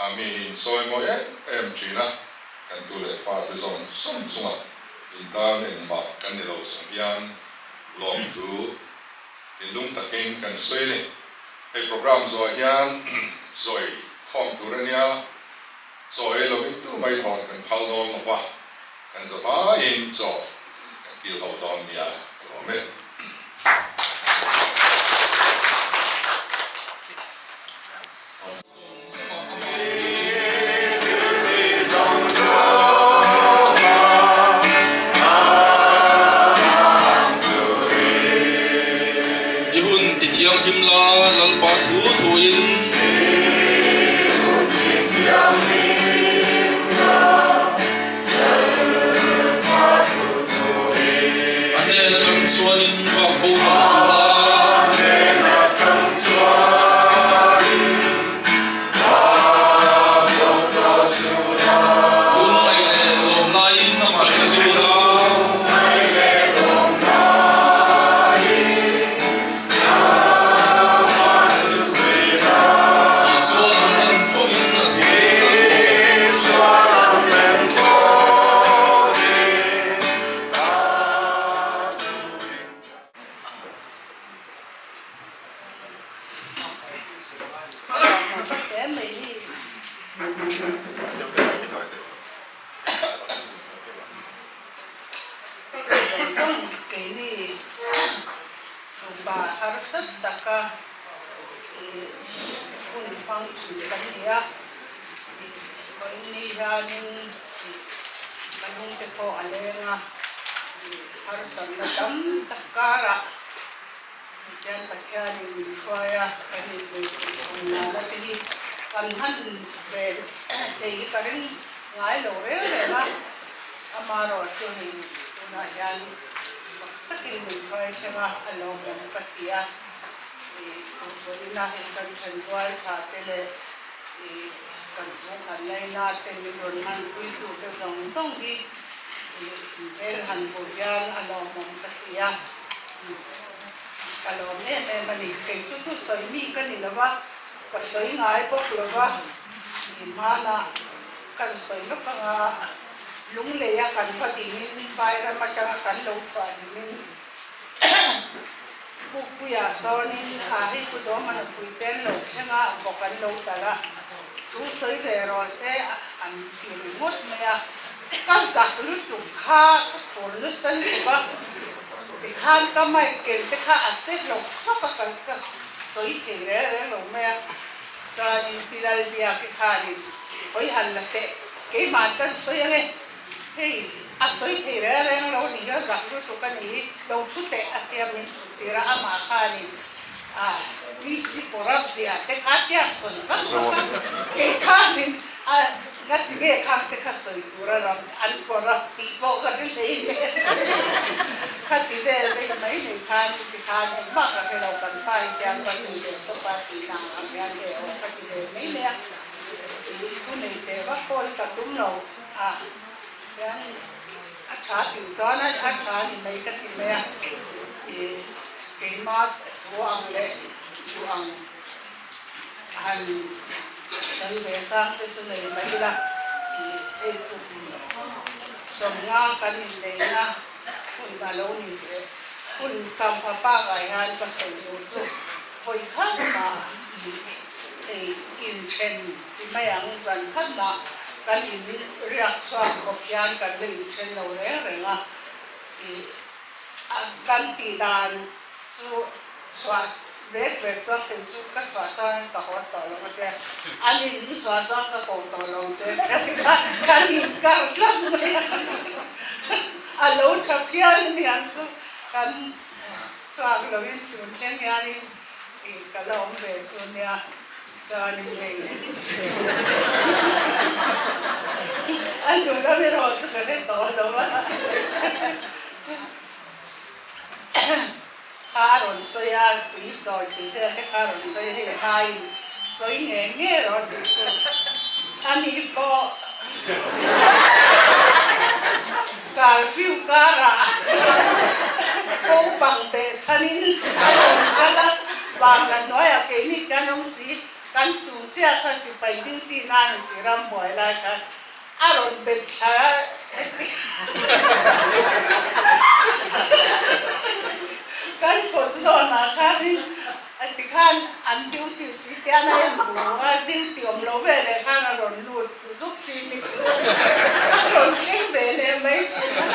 a mi hi insawi mawi em em thin a, kan tu leh fa te zawng zawng chungah intan engmah kan ni lo chung hian lawmthu thinlung takin kan sawi a ni. Hei program zawh hian sawi khawm tur a nia. Chaw ei lovin tu mai hawn kan phal dawn lo va, kan za vaiin chaw kan kil ho dawn nia ka lawm e. I hun ti thianghlim la Lalpa thu thuin. A hnen atang chuanin vak bo tawh suh la. Lungngaih leh lawmlaiin amah hre zui la. Isua lam en fawhin a thu tlat Harsatna tam tak karah Tichuan Pathianin min hruai a, kan inbeihpuihsawm nana te hi kan hman ve thei hi ka ring ngai lo reng reng a, amaherawh chu hei tunah hian mak takin min hruai thleng a, a lawmawm ka ti a, ih vawiina hei kan thenrual tha te leh ih kan chhungkhat laina te min rawn hmanpuitu te zawng zawng hi ih hmel han hmuh hian a lawmawm ka ti a. Ka lawm em em a ni. Kei chu thu sawi mi ka ni lo va, ka sawi ngai bawk lo va, i hmanah kan sawi lawk anga Lungleia kan va dingin Vairam atanga kan lo chhuah hlimin Pukpuia sawnin a hei Pu Dawma nupui te an lo thleng a, bawk an lo talh a, tu sawi ve rawh se an ti ringawt mai a, ka zak lutuk kha ka khur nasa lutuk a, tikhan ka mic ken te kha a che hlawk hlawk a, ka sawi thei reng reng lo mai a. Chuanin Pi Lalbiaki khanin hawi han la teh, keimah kan sawi ange, hei a sawi thei reng reng lo ni hi a zak lutuk a ni hi, lo thu teh a tia min thut tir a, amah khanin a PC corrupt zia te kha tia sawi vak vak a, kei khanin a ngati nge khang te kha sawi tur a ram an corrupt tih pawh ka hre hlei nen khati vel vek mai nei khan tikhan engmah ka hre lo kan pa hi tiang ka nu ve tawp a tih nang ang hian he aw ka ti ve mai mai a ih thu nei teh vak pawh hi ka tum lo a hian a tha tih chuan a tha ni mai ka ti mai a ih keimah thu ang leh duh ang han sawi ve chang te chu nei mai ila ih hei kum sawmnga kan inneihna hun a lo ni ve. Hun champha pakah hian ka sawi duh chu hawi khat mah ei inthen ti mai ang, zan khat mah kan in riak chhuak khawp hian kan la inthen lo reng reng a, ih kan tih dan chu chhuah vek vek chuan kei chu ka chhuah chuan ka haw tawh lo a tia, an in i chhuah chuan ka ko tawh lo che ka ti kha kan inkar tlat mai a, a lo tha phian a niang chu kan chhuak loin tun thleng hianin ih ka la awm ve chu nia chuanin hei a hnu lam erawh chu ka hre tawh lo a. Kha a rawn sawi a, tui chawi tih vel te kha a rawn sawi a, hei haiin sawi nge nge rawh tih chu a ni pawh curfew karah naupang beh chhanin a rawn kal a, bangla hnuaiah keini kan awm si, kan chung chiah kha sipai duty nan a si rambuai lai khan. A rawn bet thla a Kan kawt zawnah khanin a ti khan an duty si tian a en bu a, duty awm lo ve leh khan a rawn lut zuk chin i chu a rawn thleng ve leh mai thin a.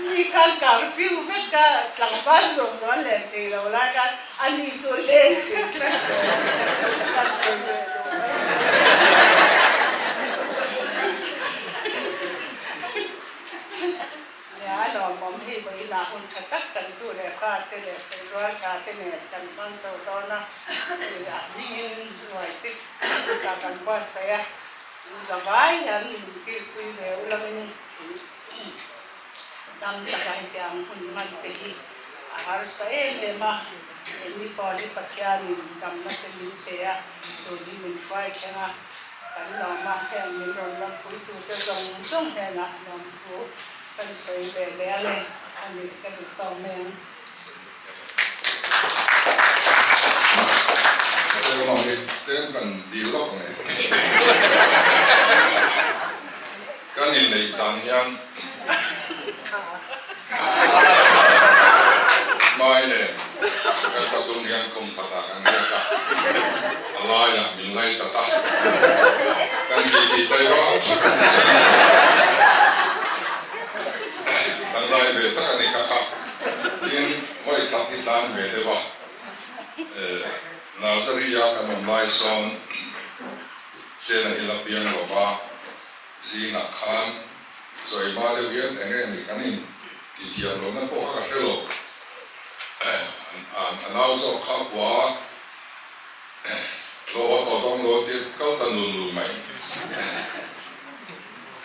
Mi khan curfew vek a, tlangval zawng zawng an len thei lo lai khan ani chu leng thei tlat zawng a sawi ve duh mai. Nia a lawmawm hei vawiinah hun tha tak kan tu leh fa te leh theirual tha te nen kan hmang chho dawn a, a hmingin ruai te kutah kan buatsaih a, zavai hian min kilpui ve ulangin Dam taka hetiang hun hman te hi a harsa em em a, engni pawh hi Pathianin damna te min pe a, tun hi min hruai thleng a, kan lawm a, heng min rawn lampuitute zawng zawng hnenah lawmthu kan sawi ve leh ang e, a nih ka duh tawk mai ang. Sermon hi tlem kan dil lawk ang e. Kan inneih zan hian Mai nen kan pathum hian kum khatah kan riak a, a laiah min lai tat a, kan titi chai vang thak a ni chuan kan lai ve tak a ni kha kha. Tin, vawi khat hi tlan ve deuh a, Nursery-a kan awm lai sawn Sena hi la piang lo va, zingah khan Zawima deuh hian eng nge ni kan in tih thiam lohna pawh kha ka hre lo. A nau zawk kha a pua a, lo haw tawh dawn lo tir kal ta nul nul mai.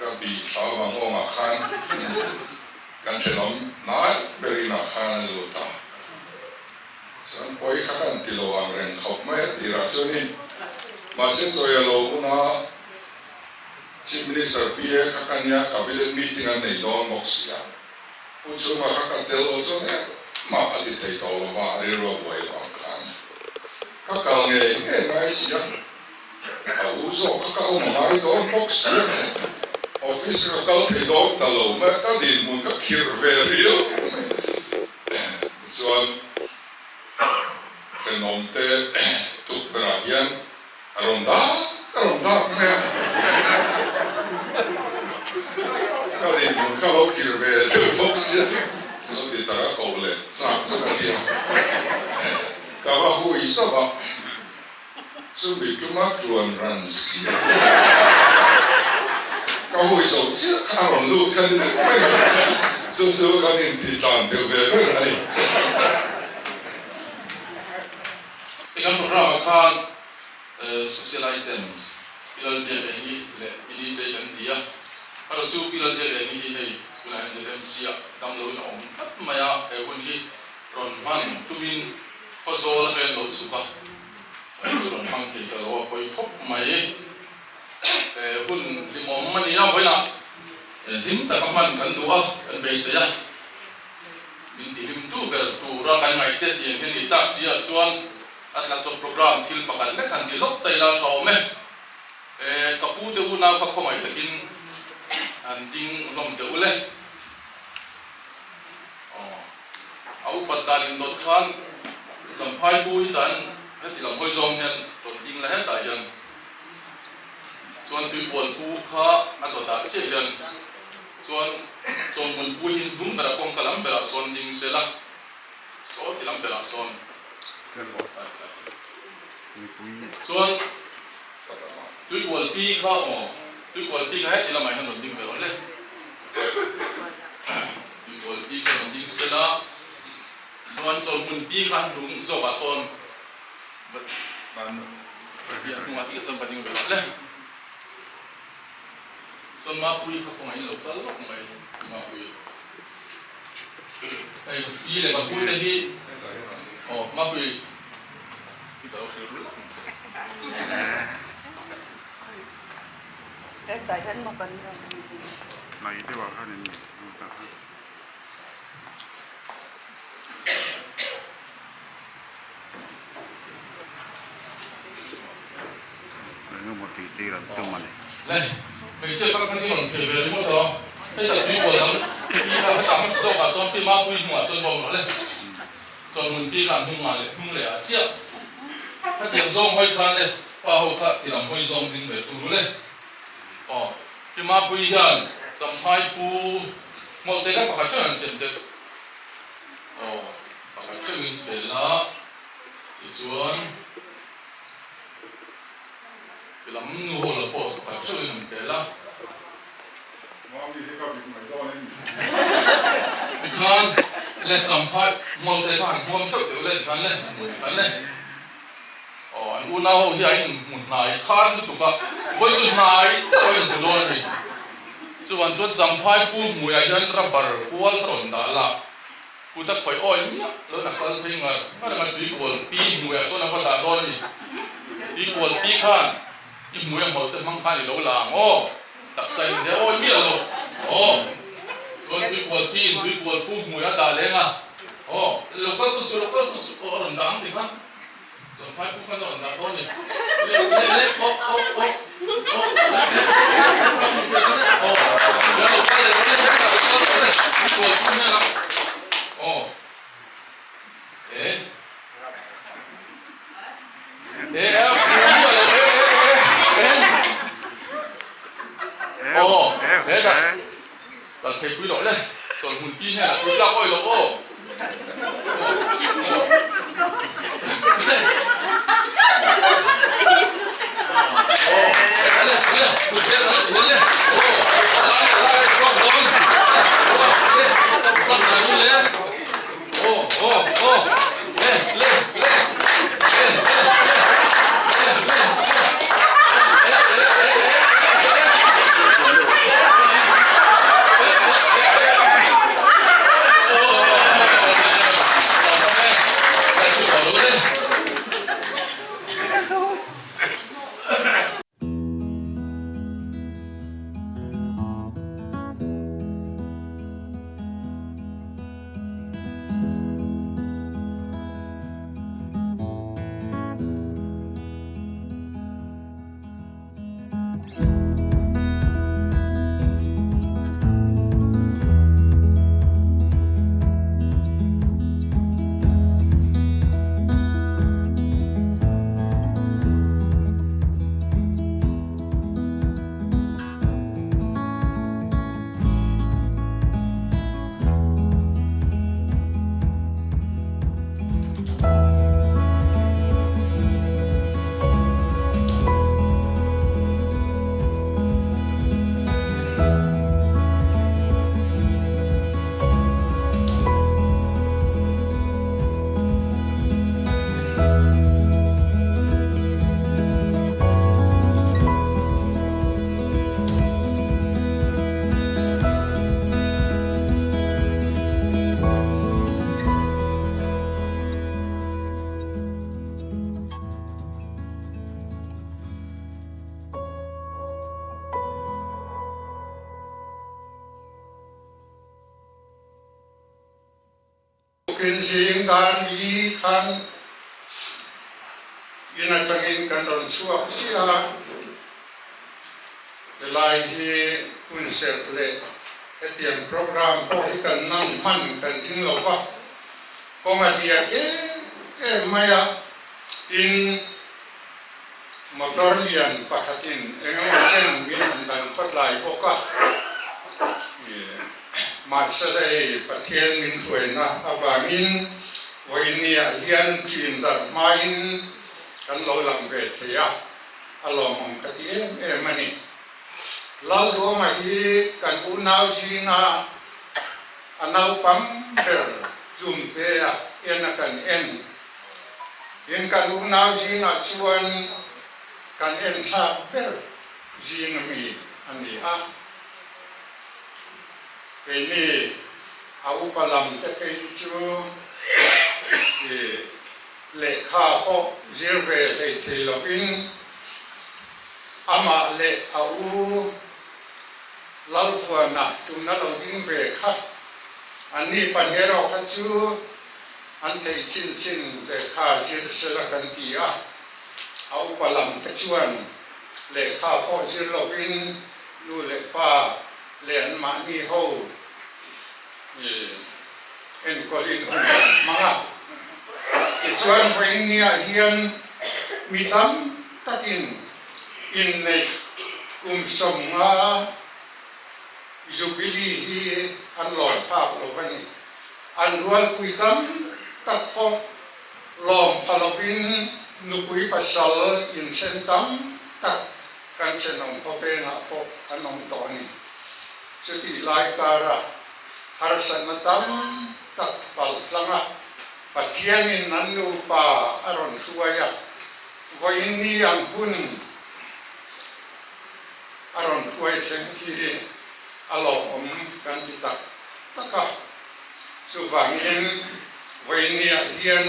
Ka bih thla vang awngah khan Kan thenawm hnai ber inah khan a lut a, chuan pawi kha kan ti lo ang reng khawp mai a tirah chuanin mahse chawi a lo hun a, Chief Minister PA kha ka nia Cabinet meeting an nei dawn bawk si a, Pu Chhunga kha ka tel lo chuan engmah a ti thei tawh lo va, a rilru a buai avang khan ka kal ngei ngei ngai si a, a u zawk kha ka awm a ngai dawn bawk si a ni. Office ka kal thei dawn ta lo mai a, ka dinhmun ka khirh ve riau mai. Tichuan thenawm te tukverh ah hian a rawn dak a rawn dak mai a, ka dinhmun ka lo khirh ve deuh bawk sia, chuti taka koh leh chak chu ka ti a, ka va hui zauh a. Chumi tuma tuan ran sia ka hawi zo chiah kha a rawn lut kha ni deuh mai a, chu chu kan inti tlan deuh ve ber a ni. Hei kan programme ah khan Social Items Pi Lalbiak Engi leh Pi Li te hi kan ti a, erawh chu Pi Lalbiak Engi hi hei tunah hian ZMC ah damlo in a awm tlat mai a, he hun hi rawn hman tumin Khawzawl a ken lo chhuk a, kan chu rawn hmang thei ta lo a pawi khawp mai. He hun hlimawm a ni a, vawiinah hlim taka hman kan duh a, kan beisei a, min ti hlimtu ber tura kan ngaihte tiang hian nih tak si ah chuan a tla chawp program thil pakhat lek han ti lawk ta ila tha awm e. Ka pu te unau kha khawngaih takin han ding hlawm teh ule. Aw. A upat dan indawt khan Champhai pu hi dan heti lam hawi zawng hian rawn ding la hetah hian chuan tuipual pu kha a dawtah chiah hian chuan Chawnhmun pu hi hnung berah kawngka lam berah sawn ding se la saw ti lam berah sawn chuan tuipual pi kha aw tuipual pi kha heti lamah hian rawn ding ve rawh le. Tuikawl pi kha rawn ding sel a, chuan chawlhmun pi kha hnung zawkah sawn va pi a hnungah chiah chuan va ding ve rawh le. Chuan Mapui kha kawngah in lo kal lawk mai Mapui. Hei pi leh ka pu te hi aw Mapui hi ka lo hrilh ru lawk ang che. Hetah hian maw kan rawn ding. Hnai deuh ah khan in lut a. Engemaw tih tir an tum a ni. Le, hmeichhia kal khan i rawn phei ve ringawt a, hetah tui kual dang pi kha hetah hmasa zawkah sawn pi Mapui hnungah sawn bawm rawh le. Chawlhmun pi kha an hnung ngah leh hnung leh ah chiah. Khatiang zawng hawi khan le pa ho kha ti lam hawi zawng ding ve tur le. Aw, pi Mapui hian Champhai pu hmawlh te kha pakhat theuh an siam deuh. Aw, pakhat theuh in pe la tichuan ti lam nu ho la pawh pakhat theuh in an pe la. Mami hi ka bik mai dawn em ni? Tikhan le Champhai hmawlh te kha han huam theuh deuh le tikhan le hmui khan le aw an unau ho hi a in hmu hnai khan lutuk a vawi chu hnai deuh a in hmu dawn a ni. Chuvan chuan Champhai pu hmuiah hian rubber kual kha rawn dah la kut a khawih awi miah lo in a kal phei ngar ngar ang a tuikual pi hmuiah chuan a va dah dawn a ni. Tuikual pi khan I hmui a hmawlh te hmang khan i lo la ang aw, taksa in de awi miah lo aw. Chuan tuikual pi in tuikual pu hmui a dah leng a aw, lo kal suh suh, lo kal suh suh aw a rawn dah ang ti khan Champhai pu khan a rawn dah dawn ni. Le le le aw aw aw aw le le le kal suh thei khan aw, le lo kal leh le le lo kal le tuikual pu hnenah aw e. Tukin zing dan li khan in atangin kan rawn chhuak chiah a, helai hi hun serh leh hetiang programme pawh hi kan nan hman kan ding lo va, kawng a diak em em mai a, tin motor lian pakhatin eng emaw chen min han dan khawtlai bawk a, Mahsela hei Pathian min hruaina avangin vawinia hian chin darh hmain kan lo lang ve thei a, a lawmawm ka ti em em a ni. Lalduama hi kan unau zinga a naupang ber tlumtea en a kan en. Tin kan unau zingah chuan kan enthlak ber zing ami a ni a. Keini a upa lam te phei chu i lehkha pawh zir ve hlei thei lovin amah leh a u Lalvuana tuna lo ding ve kha anni pahnih kha chu an theih chin chin lehkha zir sela kan ti a, a upa lam te chuan lehkha pawh zir lovin Nu leh pa leh an mahni ho enkawlin hun an hmang a. Tichuan vawiinniah hian mi tam takin inneih kum 50 Jubilee hi an lawm phak lo a ni. An rualpui tam tak pawh lawm pha lovin nupui pasal inthen tam tak Kan thenawm khawpengah pawh an awm tawh a ni. Chutih lai kara harsatna tam tak palh tlanga Pathianin an nupa a rawn hruai a, vawiin ni ang hun a rawn hruai thleng khi a lawmawm kan ti tak tak a. Chuvangin vawiin niah hian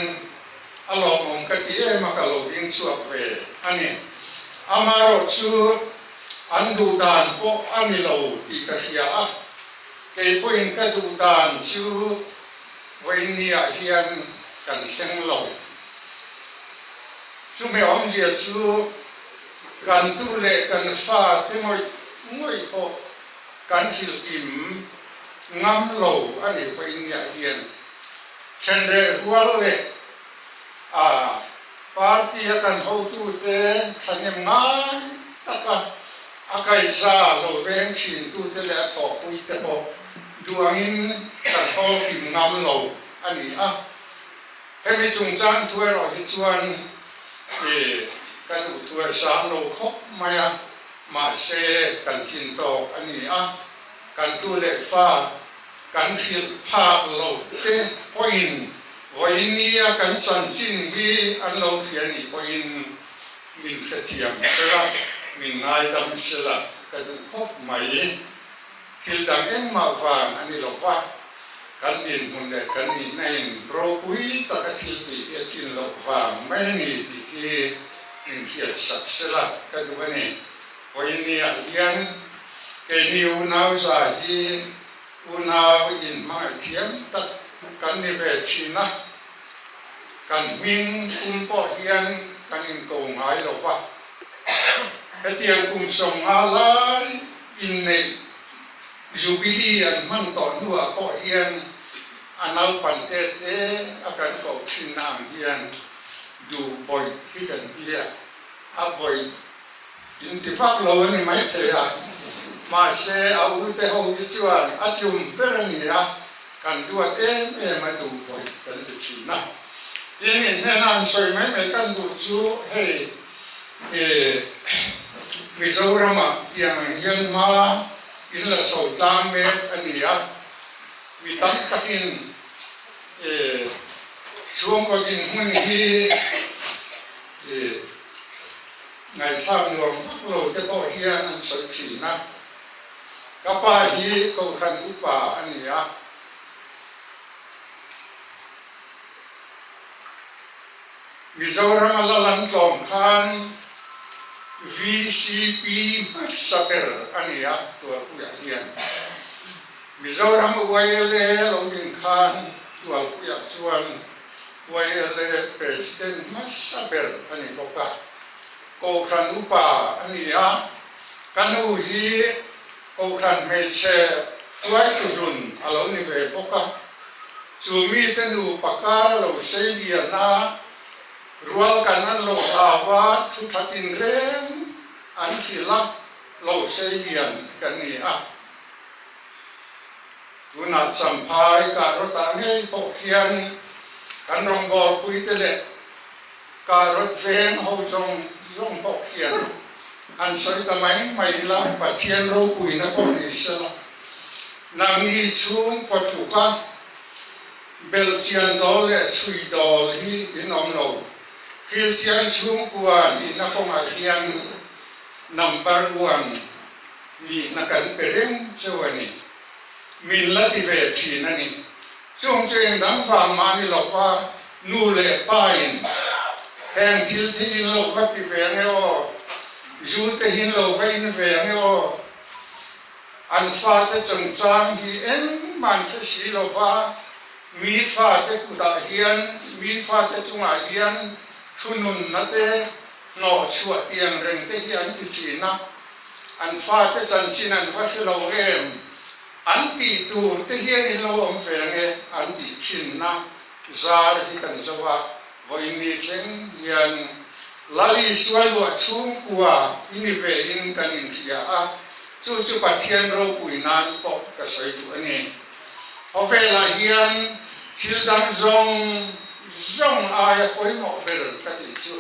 A lawmawm ka ti em a ka lo ding chhuak ve a ni. Amaherawh chu an duh dan pawh a ni lo tih ka hria a, kei pawhin ka duh dan chu vawiinniah hian kan thleng lo. Chumi awmzia chu kan tu leh kan fa te ngawih ngawih pawh kan hrilh kim ngam lo a ni vawiinniah hian. Thenreh rual leh a party a kan hotute thahnem ngai taka a kaihza lo veng thintute leh a thawhpuite pawh duh angin kan haw kim ngam lo a ni a. Hemi chungchang thu erawh hi chuan i ka duh thu a sang lo khawp mai a, mahse kan tlin tawk a ni a, kan tu leh fa Kan hrilh phak lo te pawhin vawinia kan chanchin hi an lo hria nih pawhin min hrethiam sela, min ngaidam sela ka duh khawp mai. Thil dang engmah vang a ni lo va, kan dinhmun leh kan nihna in ropui taka thil tih hi a chin loh vang mai a ni tih hi min hriat sak sela ka duh a ni. Vawinia hian keini unau za hi Unau inhmangaih thiam tak kan ni ve thin a, kan hming kum pawh hian kan inko ngai lo va. Hetiang kum 50 lai inneih Jubilee an hman tawh hnuah pawh hian a naupan te te a kan koh thinna ang hian duh bawih hi kan tia, a bawih In ti vak lo a ni maithei a, mahse a ute ho hi chuan a tlum ber a ni a, kan duat em em a duh bawih kan ti thin a. Tin, in hnena an sawi mai mai kan duh chu hei i Mizoramah tiang ang hian hma in la chho tlang mek a ni a, mi tam takin i chhungkaw dinhmun hi i Ngaihthlak nuam vak lo te pawh hian an sawi thin a, ka pa hi Kohhran upa a ni a, Mizoram a la lam tlawm khan VCP hmasa ber a ni a, Tualpuiah hian Mizoram YLA lo din khan. Tualpuiah chuan YLA President hmasa ber a ni bawk a, Kohhran upa a ni a, ka nu hi Kohhran hmeichhe hruaitu hlun a lo ni ve bawk a, chu mite nupa kar a lo sei lian a, rual kan an lo hlau a, thu tha tinreng an hrilh a, lo sei lian kan ni a. Tunah Champhai Kahrawtah ngei pawh khian kan rawngbawlpuite leh Kahrawt veng ho zawng zawng pawh khian han sawi ta mai mai ila, Pathian ropuina pawh ni sela, nangni chhung pawtluka belhchian dawl leh chhui dawl hi in awm lo. Kristian chhungkua nihna kawngah hian number one nihna kan pe reng cheu a ni. Min la ti ve thin a ni. Chung chu eng dang vang mah ni lova nu leh pa in heng thil te in lo va ti ve ange aw, zu te hin lo va in ve ange aw, an fate chungchang hi engmah an hre si lova mi fate kutah hian, mi fate chungah hian thununna te hnawh chhuah tiang reng te hi an ti thin a. An fate chanchin an va hre lo em? An tih tur te hian in lo awm ve ange an tih thinna zar hi kan zo a, vawiin thleng hian Lali Sualluah chhungkua i ni ve in kan inhria a, chu chu Pathian ropui nan pawh ka sawi duh a ni. Khawvelah hian thil dang zawng zawng aia pawimawh ber ka tih chu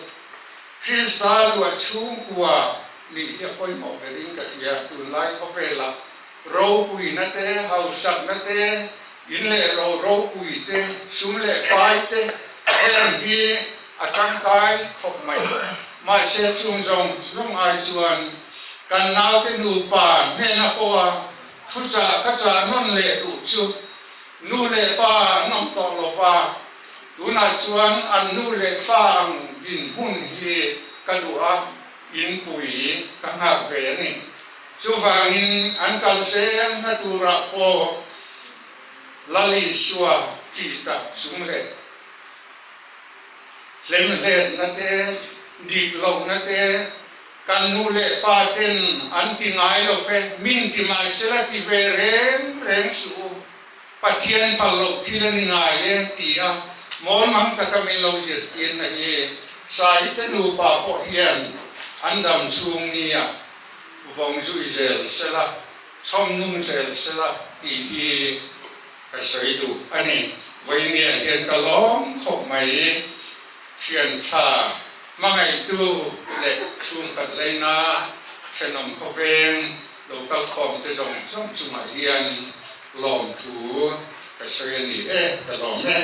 Krista luah chhungkua nih hi a pawimawh berin ka hria. Tunlai khawvelah ropuina te, hausakna te, in leh ro ropui te, sum leh pai te heng hi a tangkai khawp mai. Mahse chung zawng zawng ai chuan kan naute nupa hnena pawha thuchah ka chah nawn leh duh chu nu leh pa an awm tawh lova, tunah chuan an nu leh pa ang dinhmun hi ka duh a. Inpui ka nghak ve a ni. Chuvangin an kal zel na turah pawh Lal Isua tih tak chung leh hlemhletna te, dik lohna te kan nu leh pa ten an ti ngai lo ve, min ti mai sela ti ve reng reng suh u, Pathian phal loh thil a ni ngai e ti a mawlmang taka min lo zirtirna hi Saite nupa pawh hian an dam chhung nia vawng zui zel sela, chhawm nung zel sela tih hi ka sawi duh a ni. Vawinia hian ka lawm khawp mai. Thian tha hmangaihtu leh chhungkhat leina thenawm khawveng lo kal khawm te zawng zawng chungah hian lawmthu ka sawi a ni e, ka lawm e.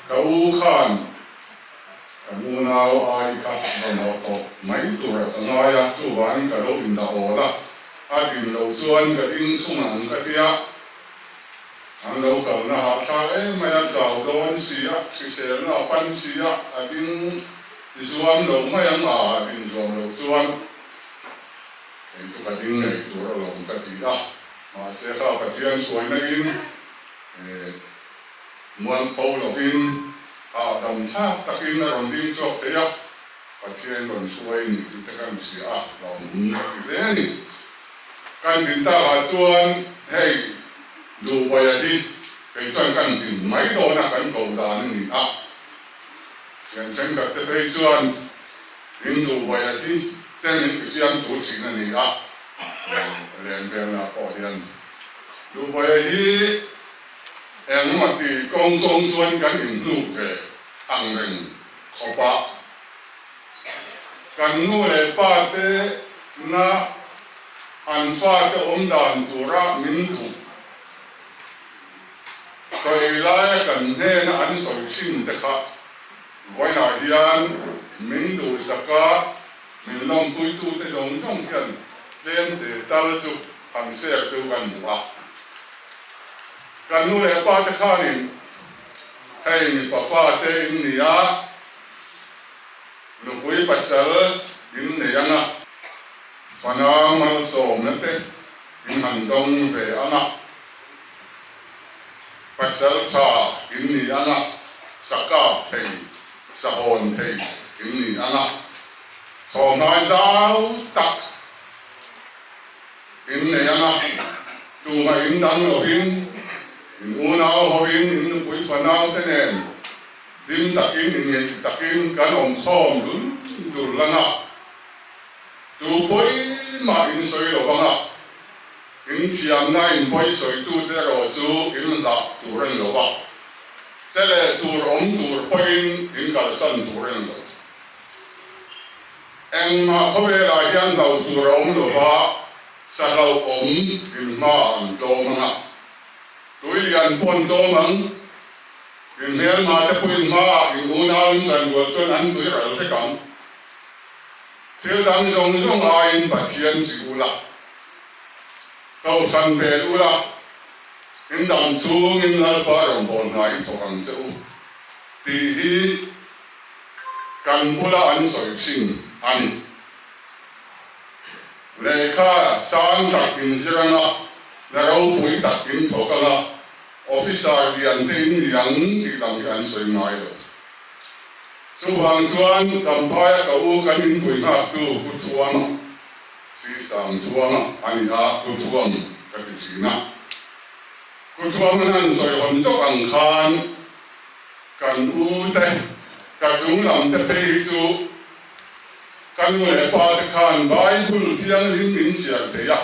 Ka u khan kan unau ai kha mamawh tawh mai tur a ka ngai a, chuvangin ka lo indah awl a, a din loh chuan ka ding thung ang ka tia. An lo kalna hahthlak em mai a, chau dawn si a, hriselna a pan si a, a ding zuam lo mai ang a, a din zuam loh chuan kei chu ka ding ngei tur alawm ka ti a, mahse kha Pathian hruaina in mualpho lovin hahdam thlak takin a rawn ding chhuak thei a, Pathian rawn hruai ni tih te kan hria a, lawmawm ka ti hle a ni. Kan din takah chuan hei Dubai-a hi kei chuan kan din mai dawn a, kan ko dan a ni a. Thian thenkhat te phei chuan in Dubai-a hi te min ti fiam chu thin a ni a, len velna pawh hian Dubai-a hi engmaw ti kawng kawng chuan kan inhnuk ve ang reng khawp a. Kan nu leh pa te na an fate awm dan tura min duh. Chaw ei laia kan hnena an sawi thin te kha vawiinah hian min duhsak a, min lawmpuitute zawng zawng hian tlem te tal chu han share chu kan duh a. Kan nu leh pa te khanin hei mipa fate in ni a, Nupui pasal in nei ang a, fana malsawmna te in han dawng ve ang a. Pasalṭha in ni ang a, sa kap thei, sa hawn thei in ni ang a, thawmhnai zau tak in nei ang a, tumah in dang lovin, in unau hovin, in nupui fanau te nen hlim takin, inngeih takin kan awm khawm dul dul ang a, tu pawimah in sawi lo vang a. In thiamna in pawisawitute erawh chu in hlah tur a ni lo va, che leh tur awm tur pawhin in kalsan tur a ni lo. Engmah khawvelah hian hlauh tur a awm lo va, sa hlauh awm in hmaah an tlawm ang a, tui lian pawh an tlawm ang. In hmelmate pawh in hmaah in unau in chanrual chuan an tui ral vek ang. Thil dang zawng zawng aiin Pathian chi ula, Kohhran bel ula, in dam chungin Lalpa rawngbâwl hna i thawk ang che u, tih hi kan bula an sawi thin a ni. Lehkha sang tak in zir anga, na ropui tak in thawk anga, officer lian te in ni ang tih lam hi an sawi ngai lo. Chuvang chuan Champhaia ka u kan inpui nghaktu Pu Thuama, Sisang Thuama a ni a, Pu Thuam ka ti thin a. Pu Thuama'n an sawi hawn zawk ang khan kan u te, ka chung lam te phei hi chu ka nu leh pa te khan Bible thianghlim min chhiar thei a,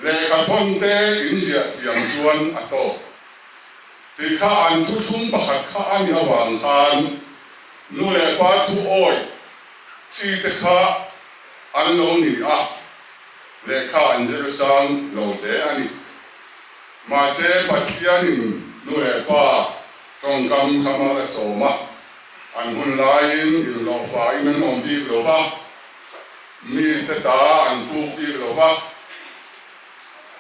lehkha thawn te in ziah thiam chuan a tawk. Tih kha an thuthlung pakhat kha a nih avang khan nu leh pa thu awih chi te kha an lo ni a, lehkha an zir sang lo hle a ni. Mahse Pathianin nu leh pa tawngkam kha mal a sawm a, an hun laiin inhlawhfain an awm bik lo va, mite ta an puk bik lo va,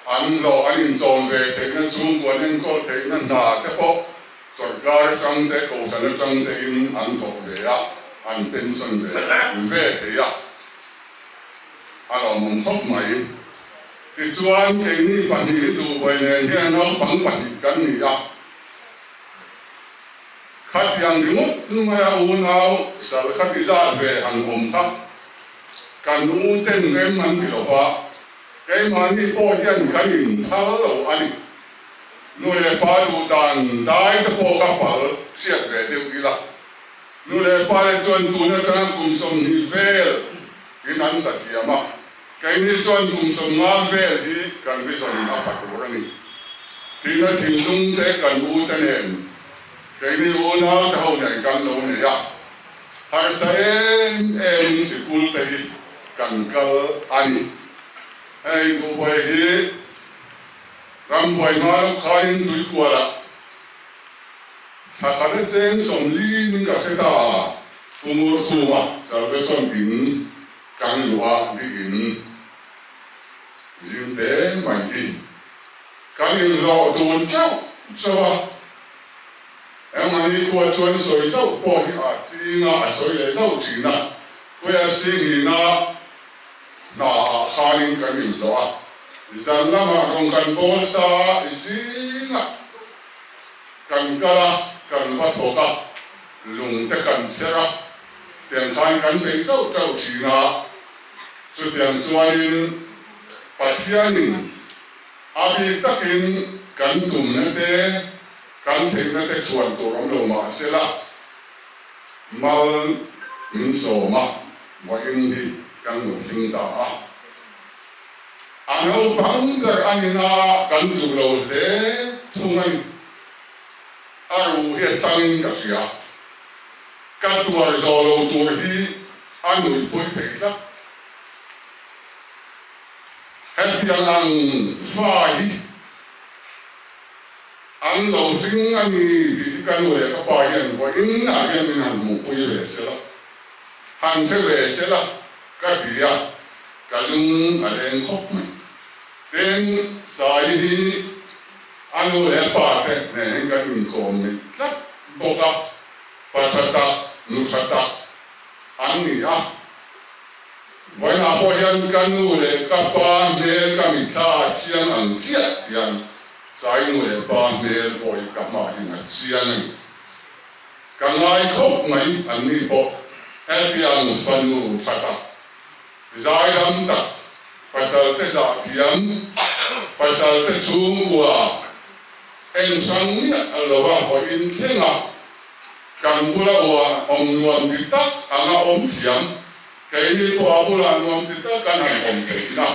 An hlawh an inchawm ve theihna chhungkua an enkawl theihna hna te pawh sawrkar atang te, kohhran atang te in an thawk ve a, an pension ve ve thei a, a lawmawm khawp mai. Tichuan, keini pahnih hi Duhbuai nen hian naupang pahnih kan ni a, khatiang ringawt maia unau sal khati zat ve han awm kha kan u ten rem an ti lo va, Keimahni pawh hian kan inphal lo a ni. Nu leh pa duh dan dai te pawh ka pal hriat ve deuh ila. Nu leh pa te chuan tun atanga kum 20 vel in an sa thiam a, keini chuan kum 50 vel hi kan vision a pha tur a ni. Tina thinlung te kan u te nen keini unau te ho nen kan lo nei a, harsa em em in sikul te hi kan kal a ni. Hei Duhbuai hi rambuai hma lo khain tuikualah thla khat a cheng 40 ning ka hre ta a, Pu Ngurkhuma Salvation in kan luh a diin zing te mai hi kan inhlawh dun chauh chauh a. Engmahni khua chuan sawi zauh pawh hi a ching a, a sawi leh zauh thin a. Puia Singhina hna ah khanin kan inhlawh a, zan lamah rawn kan bawl sa a, zingah kan kal a, kan va thawk a, lung te kan cher a, tiang khan kan bei tauh tauh thin a. Chutiang chuanin Pathianin a bik takin kan tumna te, Kan theihna te chhuan tur awm lo mah se la, mal min sawm a, vawiin hi kan lo thleng ta a. A naupang ber a ni na kan duh lo hle thung a ni. A ruh hi a changin ka hria. Ka tuar zawh lo tur hi a nuihpui thei tlat. Hetiang ang fa hi. An lo hring a ni tih hi ka nu leh ka pa hian vawiin ah hian min han hmuhpui ve se la, han hre ve se la ka ti a, ka lung a leng khawp mai. Tin, Sai hi a nu leh a pa te nen hian kan inkawm mai tlat bawk a, pa tha tak, nu tha tak an ni a. Vawiinah pawh hian ka nu leh ka pa hmel ka mitthla a chiang ang chiah hian. Sai nu leh pa hmel pawh hi ka hmah hi a chiang a ni. Ka ngai khawp mai an ni pawh hetiang fanu tha tak, zaidam tak, pasal te zah thiam, pasal te chhungkua en hrang miah lova vawiin thlenga kan bula uah awm nuam ti tak anga awm thiam, keini pawh a bulah nuam ti tak an han awm theih na.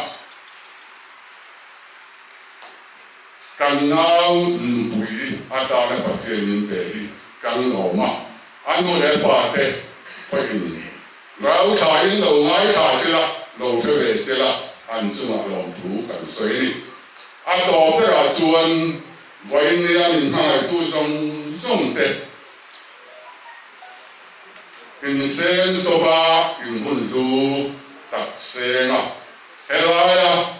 Kan nau nupui atana Pathian min pe hi kan lawm a, a nu leh pa te pawhin rau thain lo ngaithla sela, lo hre ve sela an chungah lawmthu kan sawi a ni. A tawp berah chuan vawinia min hmangaihtu zawng zawng te insem sawva inhun hlu tak seng a, helaia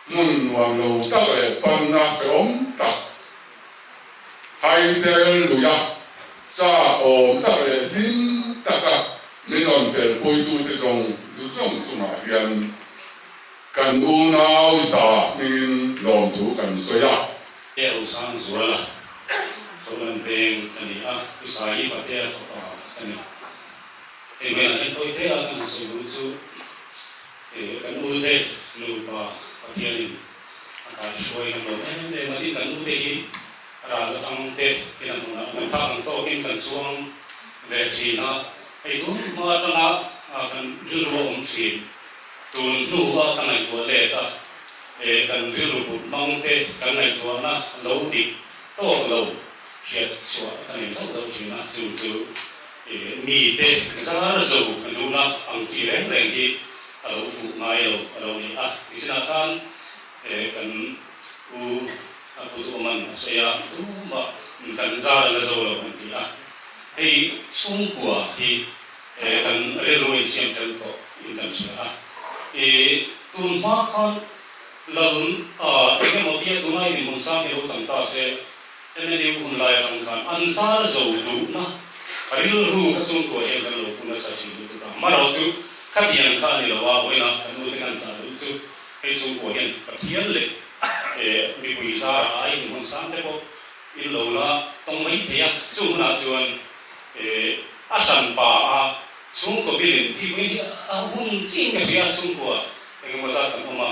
Hmun nuam lo tak leh panna hrehawm tak, haider luia chak awm tak leh hlim taka min rawn telpuitute zawng zawng chungah hian kan unau za hmingin lawmthu kan sawi a. He Rosang Zuala Fawlan Veng ka ni a, Isaii Patel fapa ka ni. Hei hmeiah hian tawi te a kan han sawi duh chu Kan ute nupa Pathianin a kaihruai kan lawm em em a, tin kan ute hi ral atang te tin a hmunah kan phak ang tawkin kan chuang ve thin a, hei tun hma atanga kan rilru a awm thin, tun hnu a ka ngaihtuah let a, kan rilru put hmang te kan ngaihtuahna lo dik tawk lo hriat chhuah ka nei zauh zauh thin a, chung chu Mite zar zo duhna ang chi reng reng hi a lo fuh ngai lo a lo ni a. Nichinah khan kan u a pu duhawman a sawi a, tumah kan zar a la zo lo an ti a. Hei chhungkua hi kan rilru insiam fel tawh in kan hria a. Tun hma khan lal eng emaw tia tunai dinhmun sang hi lo chang ta se, MNU hun lai atang khan an zar zo duhna rilru kha chungkua hian kan lo pu nasa thin lutuk a. Marawh chu khatiang kha a ni lo a, vawiinah kan ute kan chah duh chu hei chungkua hian Pathian leh mipui zarah ai in hmun sang te pawh in lo la tawng mai thei a. Chung hunah chuan a hran pa a chhungkaw bilin hi vawiin hi a hun chiin ka hria a chhungkua engemaw zat kan awm a.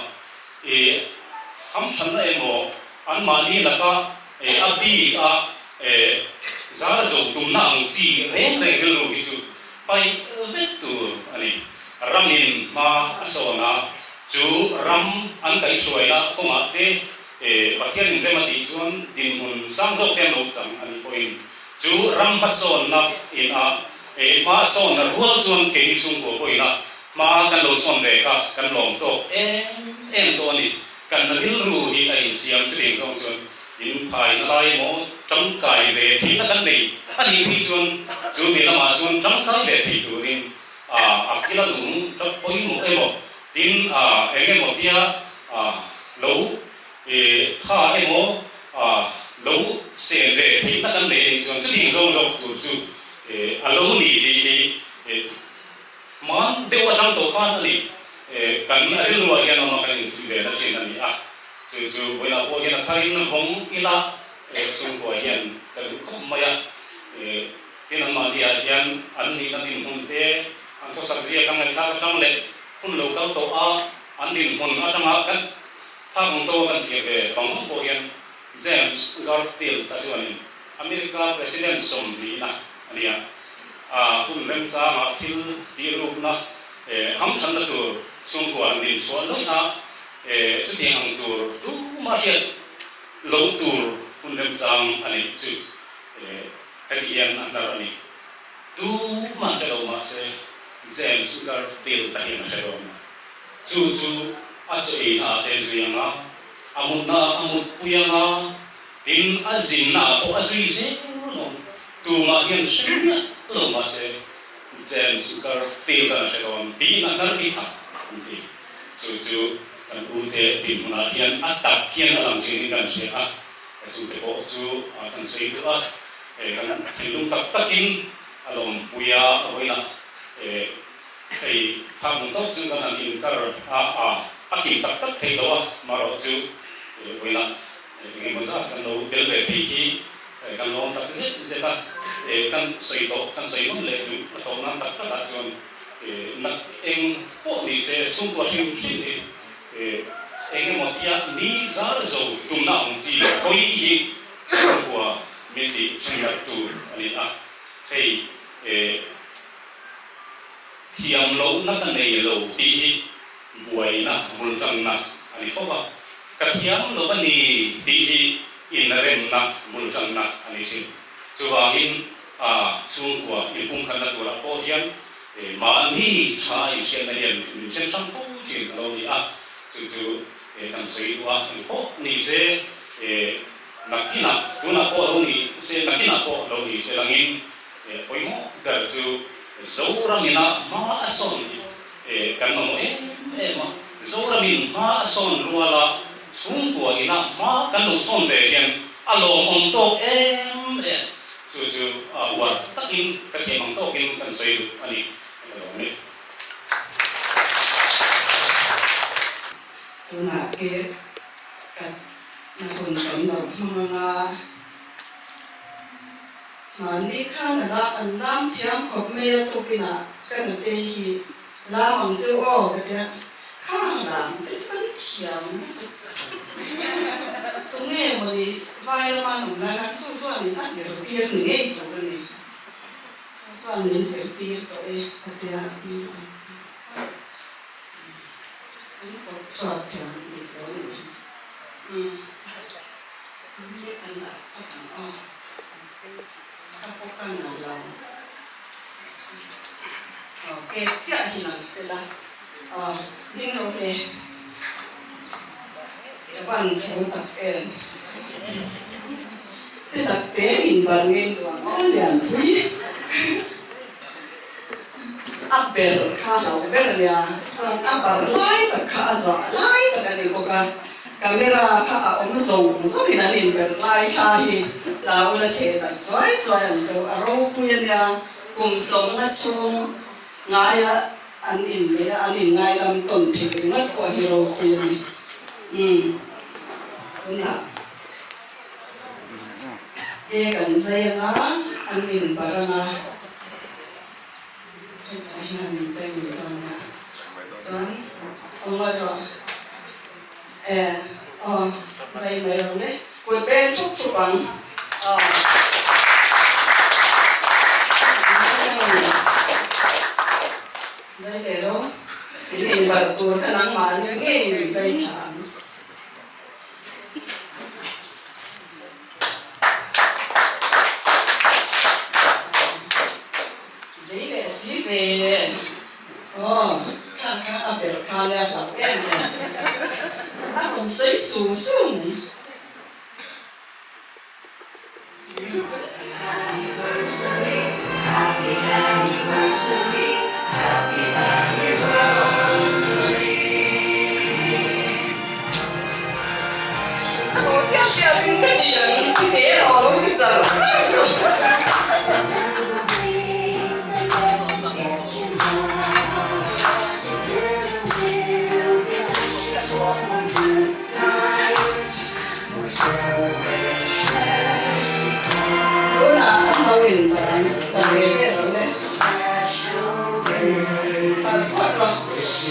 Hamthanna emaw Anmahni laka a bik a zar zo tumna ang chi reng reng rilru hi chu paih vek tur a ni. Ramin hma a sawn a, chu ram an kaihhruaina kawngah te Pathianin rem a tih chuan dinhmun sang zawk te an lo chang a nih pawhin chu ram hmasawnna in a hma a sawnna rual chuan keini chhungkua pawhin a hma kan lo sawn ve kha kan lawm tawk em em tawh a ni. Kan rilru hi a insiam chutiang zawng chuan in phaina lai emaw tangkai ve theihna kan nei a nih phei chuan chu mi lamah chuan tangkai ve thei turin a kila nung ta pawimawh emaw tin eng emaw tia lo tha emaw lo sel ve theihna kan nei a nih chuan chutiang zawng zawk tur chu a lo ni tih hi Hman deuh atang tawh khan a ni. Kan rilruah hian awm a kan infuih ve na thin a ni a. Chu chu vawilah pawh hian a tharin vawng ila chhungkua hian ka duh khawp mai a. Tin anmahniah hian an nihna dinhmun te, an khawsak zia kan ngaihthlak atang leh hun lo kal tawh a an dinhmun atanga kan phak ang tawh a kan thlir ve bang bang pawh hian James Garfield a chuanin America President 20 na a ni a, a hun remchangah thil tih rukna hamthanna tur chhungkua han din chhuah luih a, chutiang ang tur tuma hriat loh tur hun remchang a neih chu heti hian a hnar a ni. Tuma hre lo mahse James Garfield a hian a hre dawn a, chu chu a chaw eina ah te zui anga, a mutna ah a mutpui anga, Tin, a zinna ah pawh a zui zel lo. Tumah hian hre miah lo mahse James Garfield an a hre dawn tiin a hnar fi thak an ti. Chu chu kan ute dinhmunah hian a tak hian a lang thin in kan hria a, chute pawh chu kan sawi duh a, kan thinlung tak takin a lawmpui a, vawiinah hei phak ang tawk chu kan han inkar a, a kim tak tak theih lo a, marawh chu vawiinah. Engemaw zat kan lo tel ve thei hi kan lawm tak zet zet a, kan sawi tawh, kan sawi nawn leh duh a tawh nan tak takah chuan nak eng pawh ni se chhungkua hrim hrim hi engemaw tia ni zar zo tumna ang chi hawi hi chhungkua min tih thendarh tur a ni a, hei thiam lohna ka nei lo tih hi Buaina bul tanna a ni fo a, ka thiam lo a ni tih hi inremna bul tanna a ni thin. Chuvangin a chhungkua inpumkhatna turah pawh hian mahni tha a inhriatna hian min then hrang fo thin a lo ni a, chu chu kan sawi duh a, engpawh ni se nakinah tunah pawh lo ni se nakinah pawh lo ni se langin pawimawh ber chu Zoramina hma a sawn hi E, kan mamawh em em a, Zoramin hma a sawn rual a, chhungkua ina hma kan lo sawn ve hian a lawmawm tawk em em. Chu chu uar takin ka thiam ang tawkin kan sawi duh a ni, ka lawm e. Tunah te ka na hun kan lo hmang ang a, Mahni khan a lam an lam thiam khawp mai a tukinah ka nute hi lam ang chu aw ka tia, khang lam te chu kan thiam lutuk tunge mawni vai rama an awm lai khan chu chuanin a zirtir ni ngei tur a ni, chu chuan min zirtir tawh e ka tia an pawt chhuak thiam dik lo a nih hi. Ni a nalh phawt ang aw. Ka pawk a nalh lo. Aw cake chiah hi lang se la. Aw ding rawh le. Ka van tho tak em. Ti tak te in bar ngei duang aw Lianpui. A ber kha hlauh ber nia chuan a bar lai tak kha a zah lai tak a ni bawk a, camera kha a awm zawng zawngin an inber lai thla hi la ula theh darh chuai chuai ang chu a ropui a nia, kum sawmna chhung ngaia an inneih a an inngaidam tawn theih ringawt pawh hi ropui a ni. Umm tunah te kan zai anga an inbar anga. Hetah hian min chei lui dawn a, chuan aw ngawi rawh e, aw zai mai rawh le, kut beng thup thup ang aw. Zai leh rawh, in inbarh tur kha nangmahni ngei min zai thla ang. Zei leh si ve aw, kha kha a ber khan a hlauh em em, a rawn sawi sung sung mai. A lo piang piang in ka ti ang ti te rawh lo ti char char suh. Tunah an lo in vang ta ve ve lo le. Pan phawt rawh,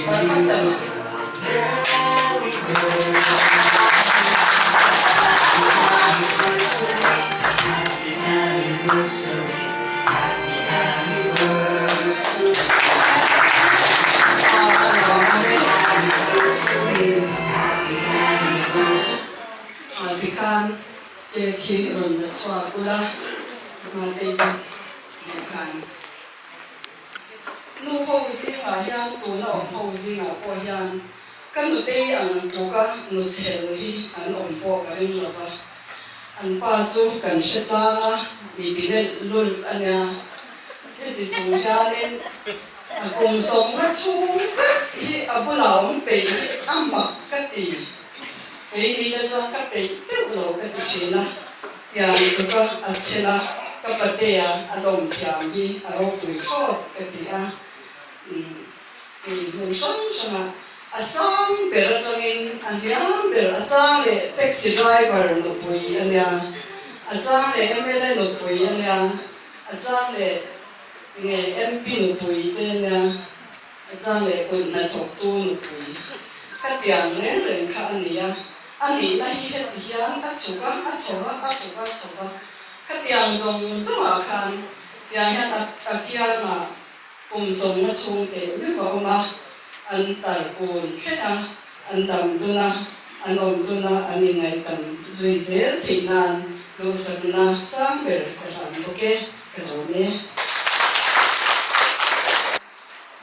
pan hmasa rawh. Tikhan cake hi rawn la chhuak ula, Matei te hmuh khan. Nu ho zingah hian tuna awm ho zingah pawh hian ka nutei ang tluka nu chhel hi an awm pawh ka ring lo va. An pa chu kan hre tlang a, mi ti lel lul a nia. Heti chung hianin a kum sawmna chhung zet hi a bula awm peih hi a mak ka ti. Keini te chuan ka peih deuh lo ka ti thin a, tiang tuka a chhel a, ka patea a dawm thiam hi a ropui thlawt ka ti a, umm hmun hrang hranga. A sang ber atangin a hniam ber a chang leh taxi driver nupui a nia, a chang leh mla nupui a nia, a chang leh nge MP nupui te a nia, a chang leh kut hnathawktu nupui ka tiang reng reng kha a ni a. A nihna hi heti hian a chhuk a, a chho a, a chhuk a, a chho a. Khatiang zawng zawngah khan tiang hian a kiangah Kum sawmna chhung teh meuh a awm a, an tarkun thleng a, an dam dun a, an awm dun a, an inngaihtam zui zel theih nan duhsakna sang ber ka hlan bawk e, ka lawm e.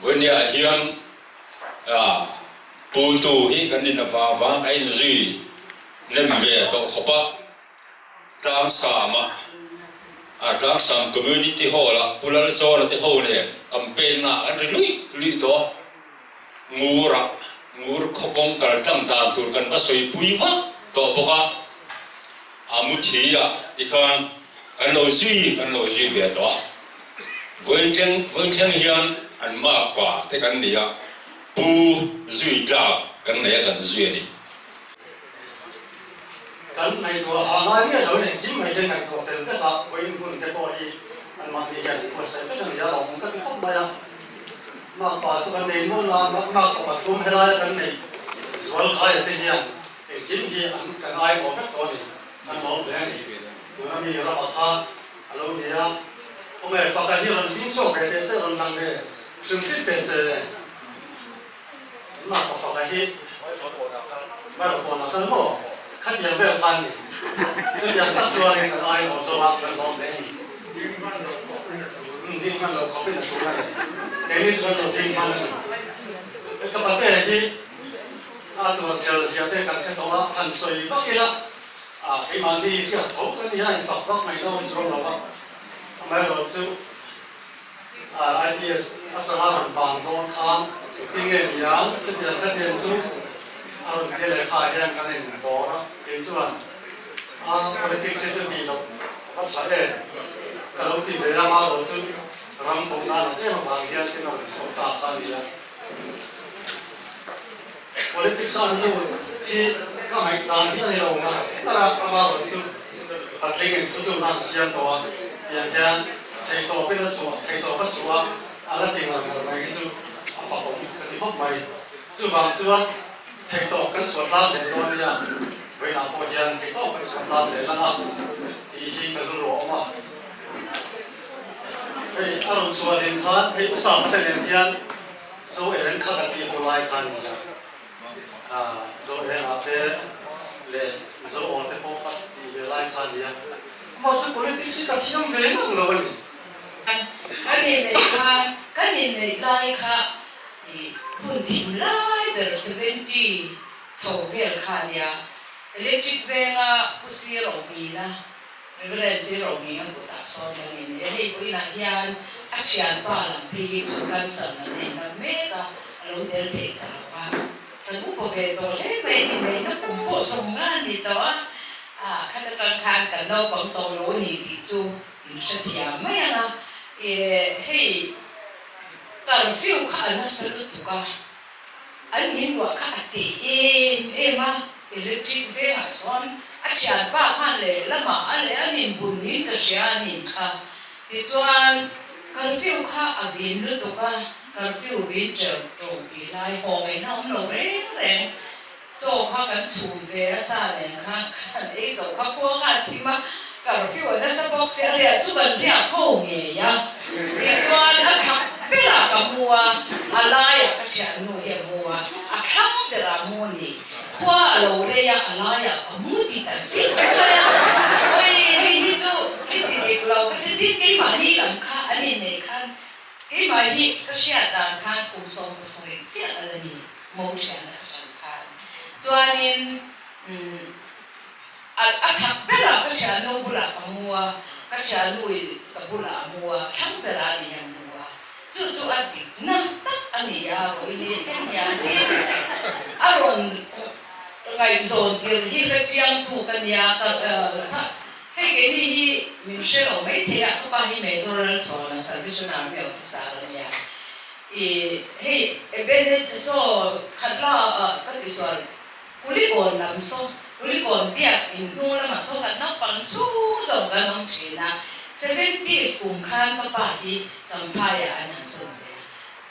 Vawinia hian Pu Tu hi kan in avang vang a inzui nem ve tawh khawp a. Tlangsama a Tlangsam Community Hall-ah Pu Lalzawna te ho nen campaign na an ri luih luih tawh a, Ngurah Ngur khaw kawng kal tlang dan tur kan va sawi pui vak tawh bawk a, a muthi-ah tikhan kan lo zui kan lo zui ve tawh a, vawiin thleng hian an makpa te kan ni a, Pu zui tlak kan nei a kan zui a ni. Kan ngaihtuah ha ngai miah lo in engkim mai hian ngaihtuah fel vek a, vawiin hun te pawh hi anmahni hian an buatsaih vek a ni a, lo awm ka ti khawp mai a. Makpa chu kan nei nual a, makpa pathum helaia kan neih Zualkhaia te hian engkim hi an kan aiawh vek tawh a ni, kan lawm hle a ni. Tuna mi rama kha a lo ni a, khawnge faka hi rawn hling chhuak ve teh se, rawn lang ve hrim hrim teh se. Makpa faka hi Marathon a kal maw? Khatiang vel khan ni. Chutiang tak chuanin kan ai awm zawk a, kan lawm hle ni. Umm ding hman lo khawpin a tul a ni. Keini chuan lo ding hman a ni. Ka pate hi a tuar chel zia te kan hre tawh a, han sawi vak ila a keimahni hriat tho kan ni a, infak vak mai lo chuang lo a. Amaherawhchu IPS atanga rawn bang dawn khan tinge niang chutiang ka tian chu a rawn ti lehkha hian kan in dawr a, kei chuan a politics hi chu tih loh a va tha em ka lo ti ve a, amaherawh chu ram kawng nan a em avang hian tin a rawn chhuak ta kha a ni a. Politics a nu thi ka ngaihdan hi a ni lo ngar ngar a, amaherawh chu patling in thutlukna an siam tawh a, tiang hian theihtawpin a chhuah, theihtawp a chhuah a, a la ti ngar ngar mai hi chu a fakawm ka ti khawp mai. Chuvang chuan theihtawp kan chhuah tlang zel dawn nia, vawiinah pawh hian theihtawp kan chhuah tlang zel ang a tih hi ka lu ruah awm a. Hei a rawn chhuah hlim khan hei Usama te nen hian Zo eng kha kan tih ho lai kha ni a, Zo eng ah te leh Zo aw te pawh ka tih ve lai kha ni a, amah chu politics hi ka thiam ve ngang lo a ni. Kan inneih khan, kan inneih lai kha i hun thim lai ber 70 chho vel kha a nia, electric venga Pu Sir Awmina Reverend Sir Rohminga kutah sawn kan in e. Hei puiinah hian a thianpa lam phei hi chu cancer na nei na mek a, a lo tel thei ta lo va. Kan upa ve tawh hle mai, inneihna kum pawh sawm nga a ni tawh a, ah khat atang khan kan naupang tawh lo a ni tih chu in hrethiam mai ang a. E hei curfew kha a nasa lutuk a, An inruah kha a teh em em a, electric vengah sawn a thianpa khan lehlamah a leh an inbun niin ka hria a nih kha. Tichuan, curfew kha a vin lutuk a, curfew vin ṭeuh ṭo tih lai haw ngaihna awm lo reng reng. Chaw kha kan chhum ve a sa nen khan kan ei zo kha khua kha a thim a, curfew a nasa bawk si a riah chu kan riak ho ngei a, tichuan a chhak berah ka mu a, a laiah ka thiannu hi a mu a, a thlang berah mu ni, khua a lo rei a, a laiah ka mu ti ta zir mai a, oi hei hi chu i ti dik lo ka ti tin keimahni lam kha an inneih khan keimah hi ka hriat dan khan kum 17 chiah a la ni. Mo thian a tang khan chuanin umm a a chhak berah ka thiannu bulah ka mu a, ka thiannu in ka bulah a mu a, thlang berah a ni a mu a, chu chu a dikna tak a ni a, vawiin thleng hian tin a rawn ngaihzawn tir hi hrechiangtu ka nia ka hei keini hi min hre lo maithei a, ka pa hi Major Lalchhawna Salvation Army Officer a nia. I hei Ebenezer saw khatla ah ka ti sual Kulikawn lam saw Kulikawn biak in hnung lamah saw kan naupang chhung zawng kan awm thin a, seventies kum khan ka pa hi Champhai ah an han sawn ve a,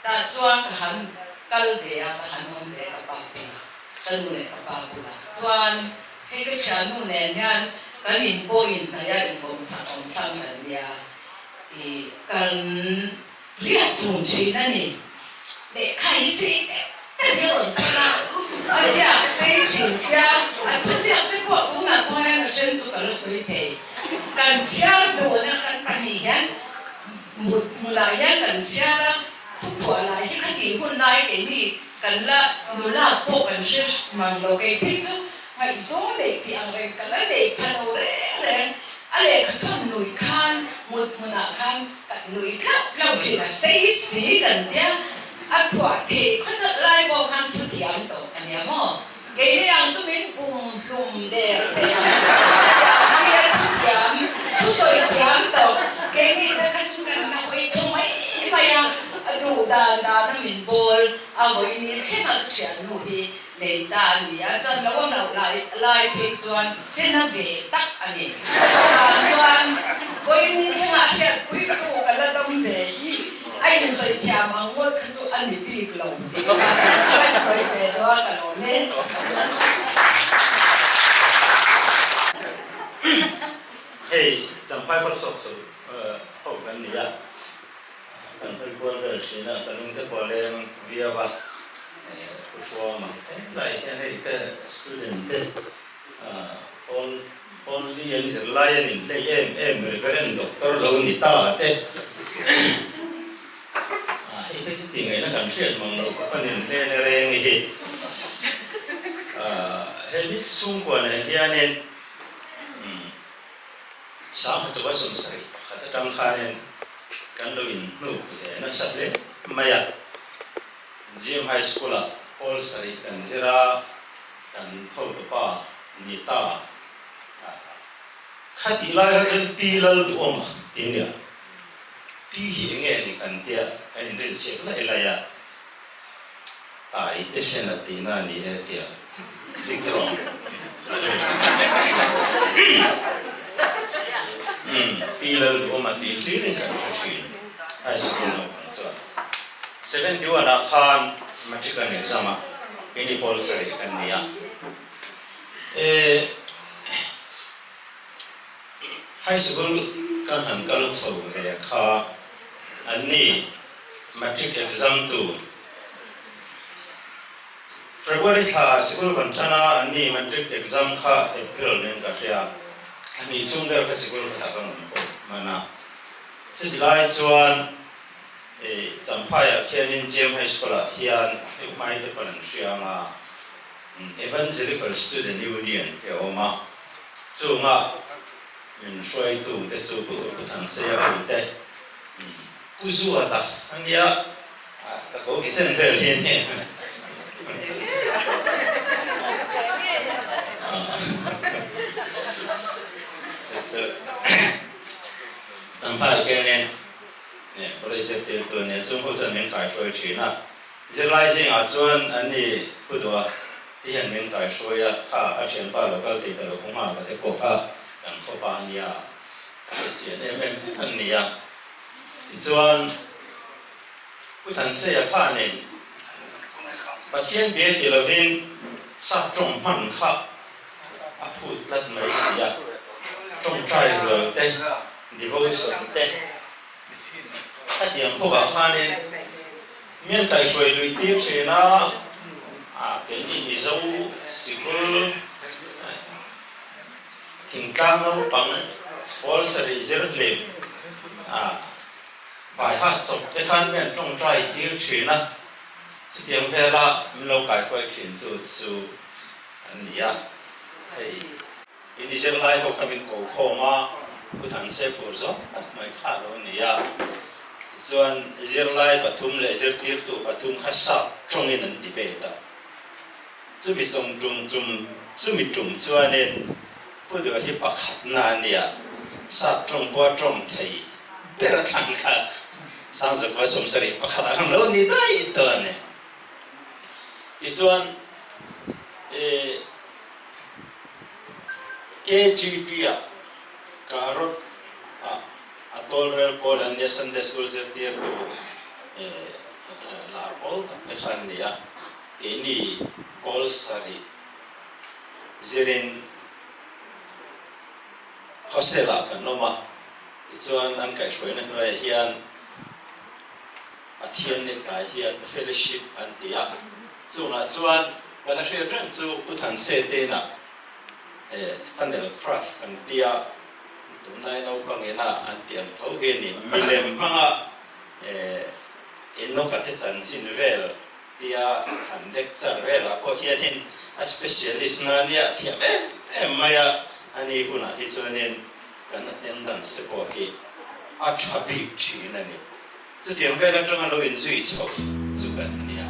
tah chuan ka han kal ve a, ka han awm ve ka pa bulah, ka nu leh ka pa bulah chuan hei ka thiannu nen hian kan in pawh inhnaih a inkawm chak awm thlang kan nia i kan Riat tun thin a ni. Lehkha hi sei deuh deuh hi a rawn kal a, a ziak sei thin sia, a thuziak te pawh tunah pawh hian a then chu ka la sawi thei. Kan chhiar dun a, kan pahnih hian mut hmunah hian kan chhiar a, thuphuah lai hi khati hun lai keini kan la nula pawh kan hre mang lo, kei phei chu Ngaihzawn neih tih ang reng ka la nei pha lo reng reng. A lehkha thawn nui khan mut hmunah khan ka nui tlauh tlauh thin a, sei si kan tia a phuah thei khawtak lai pawh khan thu thiam tawh a nia maw? Keini ang chu min pum hlum der thei ang tiang chi a thu thiam, thu sawi thiam tawh keini te kha chu kan la hawi tho mai mai a, a duh dan dana min bawl a vawiin thleng a ka thiannu hi Nei ta a ni a, chan lo a hlauh lai lai phei chuan chena ve tak a ni. Chuvang chuan vawiin thlengah hian puitu ka la dam ve hi a insawi thiam ang ngawt kha chu a ni bik lo tih kha ka insawi ve tawh a, ka lawm e. Hei Champhai khaw chhuak chho ho kan ni a. Kan hawi kual vel thin a, ka lungte pawh a leng viau a, thu thuam ang thleng lai hian hei ka student te pawl pawl li an zir lai an inhlei em em Reverend Doctor lo ni ta te hei te chu tih ngaihna kan hriat mang loh khawp an inhlen e reng i hi hei mi chhungkua nen hianin Sangha chu a 70 pakhat atang khanin kan lo inhnuk ve nasa hle mai a. GM High School-ah pawl sarih kan zir a, kan hotupa Nita kha tih lai kha chuan Pi Lalduhawma tih a nia. Pi hi eng nge ni kan tia kan inrinsiak laih laih a, Tai te sen a tihna a ni e tia dik tawh ang. Umm Pi Lalduhawma tih hlirin kan hre thin high school naupang chuan. 71 ah khan matric an exam a, keini pawl sarih kan ni a. E high school kan han kal chho ve kha anni Matric exam tur February thla sikul kan tan a, an ni matric exam kha April nen ka hria, thla hnih chhung vel kha sikul kha ka ngam pawh hman a. Chuti lai chuan i Champhaiah khianin GM High School ah hian hei hmai te pawn an hria ang a, Evangelical Student Union hi a awm a, chunga min hruaitu te chu Pu Thanseia hu te, Pu Zuata a nia, ka ko ki chen vel hi a ni. Champhai khianin college zirtirtu a nia, chung ho chuan min kaihruai thin a. Zirlai zingah chuan an ni Pu Duha te hian min kaihruai a, kha a thianpa lo kal thei ta lo Pu Nghaka te pawh kha kan khawpa a nia, ka hrechian em em vek an ni a. Tichuan, Pu Thanseia khanin Pathian bia ti lovin sap tawng hman kha a phut tlat mai si a, tawngtai rual te, devotion te a tiang khawvah khanin mian kaihruai lui tir thin a, keini Mizo sikul Thingtlang naupang pawl sarih zir hlim a baiha chawp te khan mi an tawngtai tir thin a, chutiang vela min lo kaikuai thin tu chu an ni a. Hei in i zirlai ho kha min ko khawm a, Pu Thanse phur zawk tak mai kha a lo ni a. Tichuan zirlai pathum leh zirtirtu pathum kha sap tawngin an debate a. Chumi sawm tum chum chumi tum chuanin Pu Duh hi pakhatna a nia, sap tawng pawh a tawng thei ber a thlang kha. 1971 ah khan lo ni daih tawh a ni. Tichuan ih KGP ah Karot ah a tawlrel pawl an nia Sunday School zirtirtu ih lar pawl tak te kha an ni a, keini pawl sarih zirin hostel ah kan awm a, tichuan an kaihhruaina hnuaiah hian Pathian ni tlai hian fellowship an ti a, chungah chuan ka la hriat reng chu Pu Thanse tena funnel craft an tia, tunlai naupang ina an tih ang tho hi a ni, milem hmanga Enoch-a te chanchin vel tia han lecture velah pawh hianin a specialist na nia thiam em em mai a, ani hunah hi chuanin kan attendance te pawh hi a tha bik thin a ni. Chutiang vel atanga lo inzui chho chu kan nia.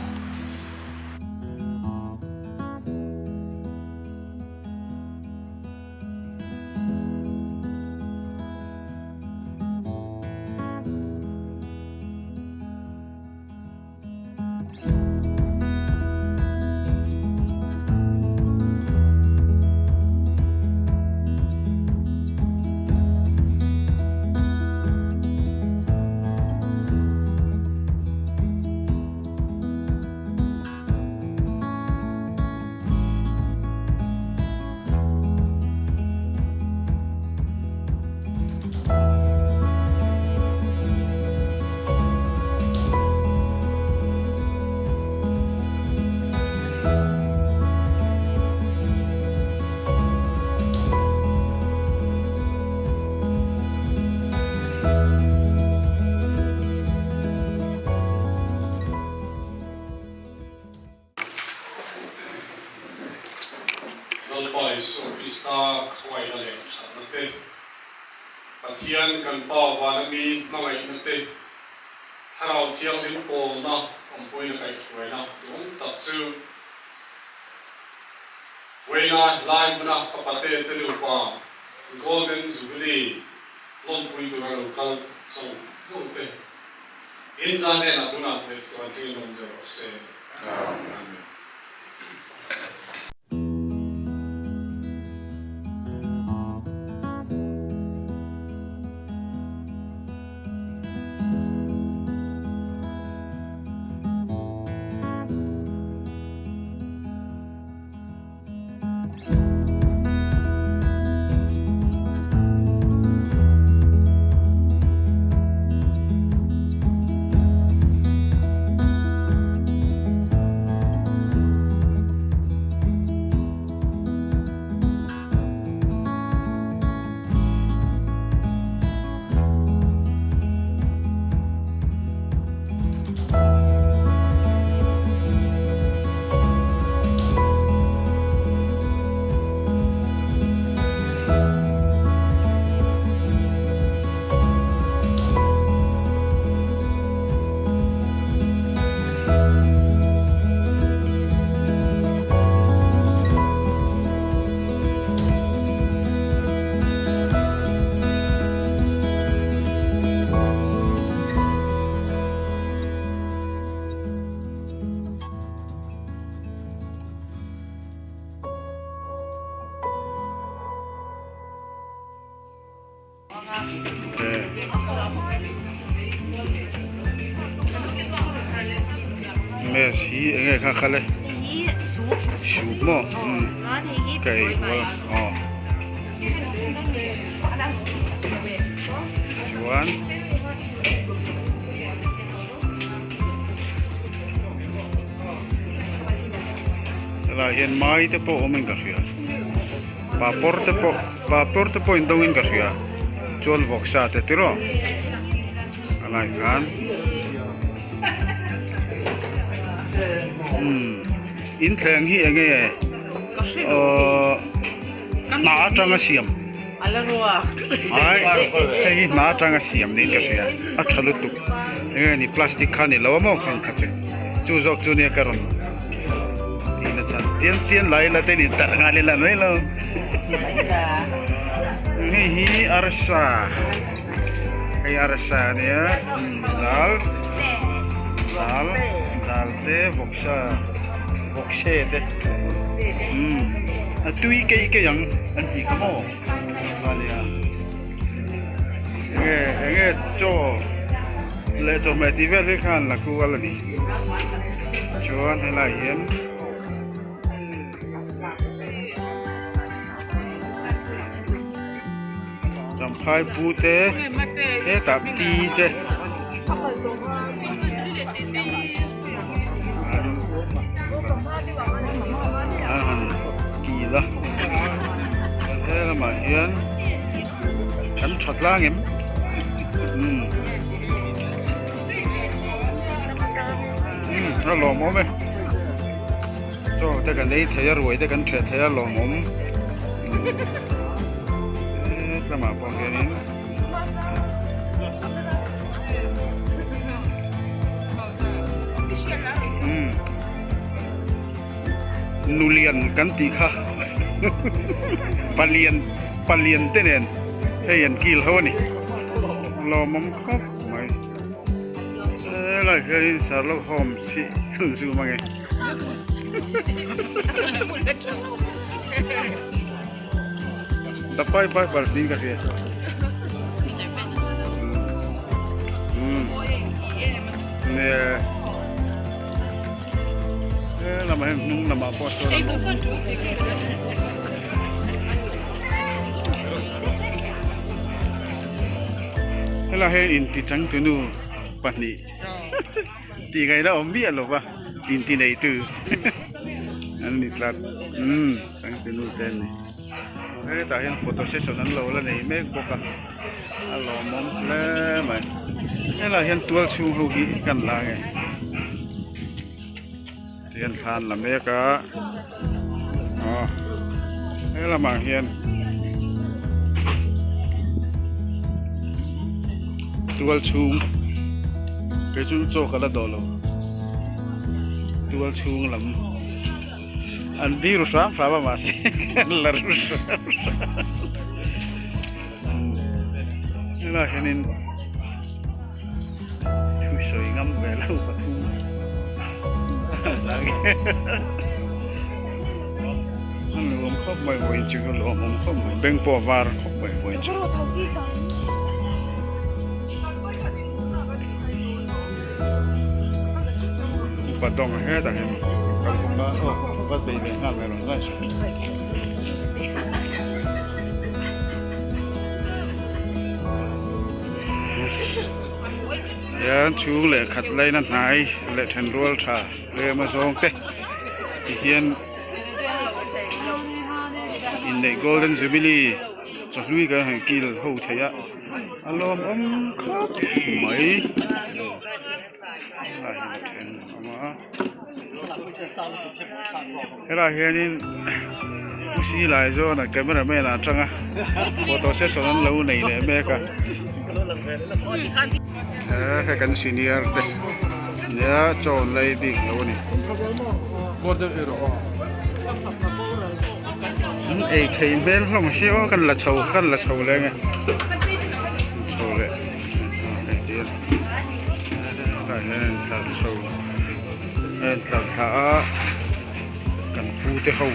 Lalpa Isua Krista khawngaihna leh thatna te, Pathian kan Pa vana mi hmangaihna te, Thlarau Thianghlim pawlna awmpuina kaihhruaina duhawm tak chu Vawiina lai hmuna fapate te nupa Golden Jubilee lawmpui tura lo kal zawng zawng te in zan hnenah tunah leh chuan thlengin awm zel rawh se. Amen. Nge si enge kha kal e soup maw umm ka ei kual aw chuan helaiah hian mai te pawh awm in ka hria papawr te pawh papawr te pawh in dawng in ka hria chuan vawksa te tiraw a lai khan umm in thleng hi enge aww hna atanga siam ai hei hi hna atanga siam niin ka hria a tha lutuk enge ni plastic kha ni lo a maw khan kha chu chu zawk chu nia ka rawn tih na chhan tian tian lai la te ni tarh nghal ila mai lo hei hi arsa. Hei arsa ania dal dal dal te vawksa vawkse te umm a tui keih keih ang an tih kha maw ania enge enge chaw leh chawhmeh tih vel hi khan la kual ani chuan helaiah hian. Champhai pu te hetah pi te an han kil a he lamah hian an tha tlang em umm a lawmawm e. Chaw te kan ei thei a, ruai te kan ṭheh thei a lawmawm hetlamah pawh hianin umm nulian kan tih kha palian palian te nen hei an kil ho a ni lawmawm khawp mai helaiah hianin Sherlock Holmes hi an zoom ange. The pai pai par tin ka hria sa. Ne. E lama hem hnung lama pawh sawn an awm. Helai hi inti changtunu pahnih. Tih ngaihna awm miah lo va inti neitu an ni tlat umm changtunu te an ni hetah hian photo session an lo la nei mek bawk a a lawmawm hle mai helaiah hian tual chhung ho hi kan la nge tihian thla an la mek a aw he lamah hian tual chhung kei chu chaw ka la dawh lo tual chhung lam an di ru hram hram a mahse an la ru hram hram helaiah hianin Thusawi ngam ve lo pathum a nuam khawp mai vawiin chu a lawmawm khawp mai beng pawh a var khawp mai vawiin chu. Upa dawng a hetah hian kal bawk a aw va bei ve nghal mai rawn zai suh. Hian chhung leh khat laina hnai leh then rual tha rem a zawng te ti hian inneih golden jubilee chawhlui kan han kil ho thei a a lawmawm khawp mai helai hi then a awm a helaiah hianin pu silai zawna camera man ah atanga photo session an lo nei leh mek a he kan senior te nia chaw an lei bik lo a ni an ei thei hmel hlawm si aw kan la chho kan la chho leh ange chho leh Hetah hian an tlar chho a in tlar thla a kan pu te ho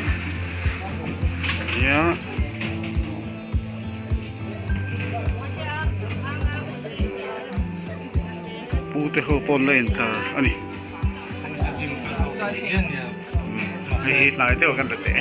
nia pu te ho pawh an la in tlar a ni hei hi hnai deuh kan la teh.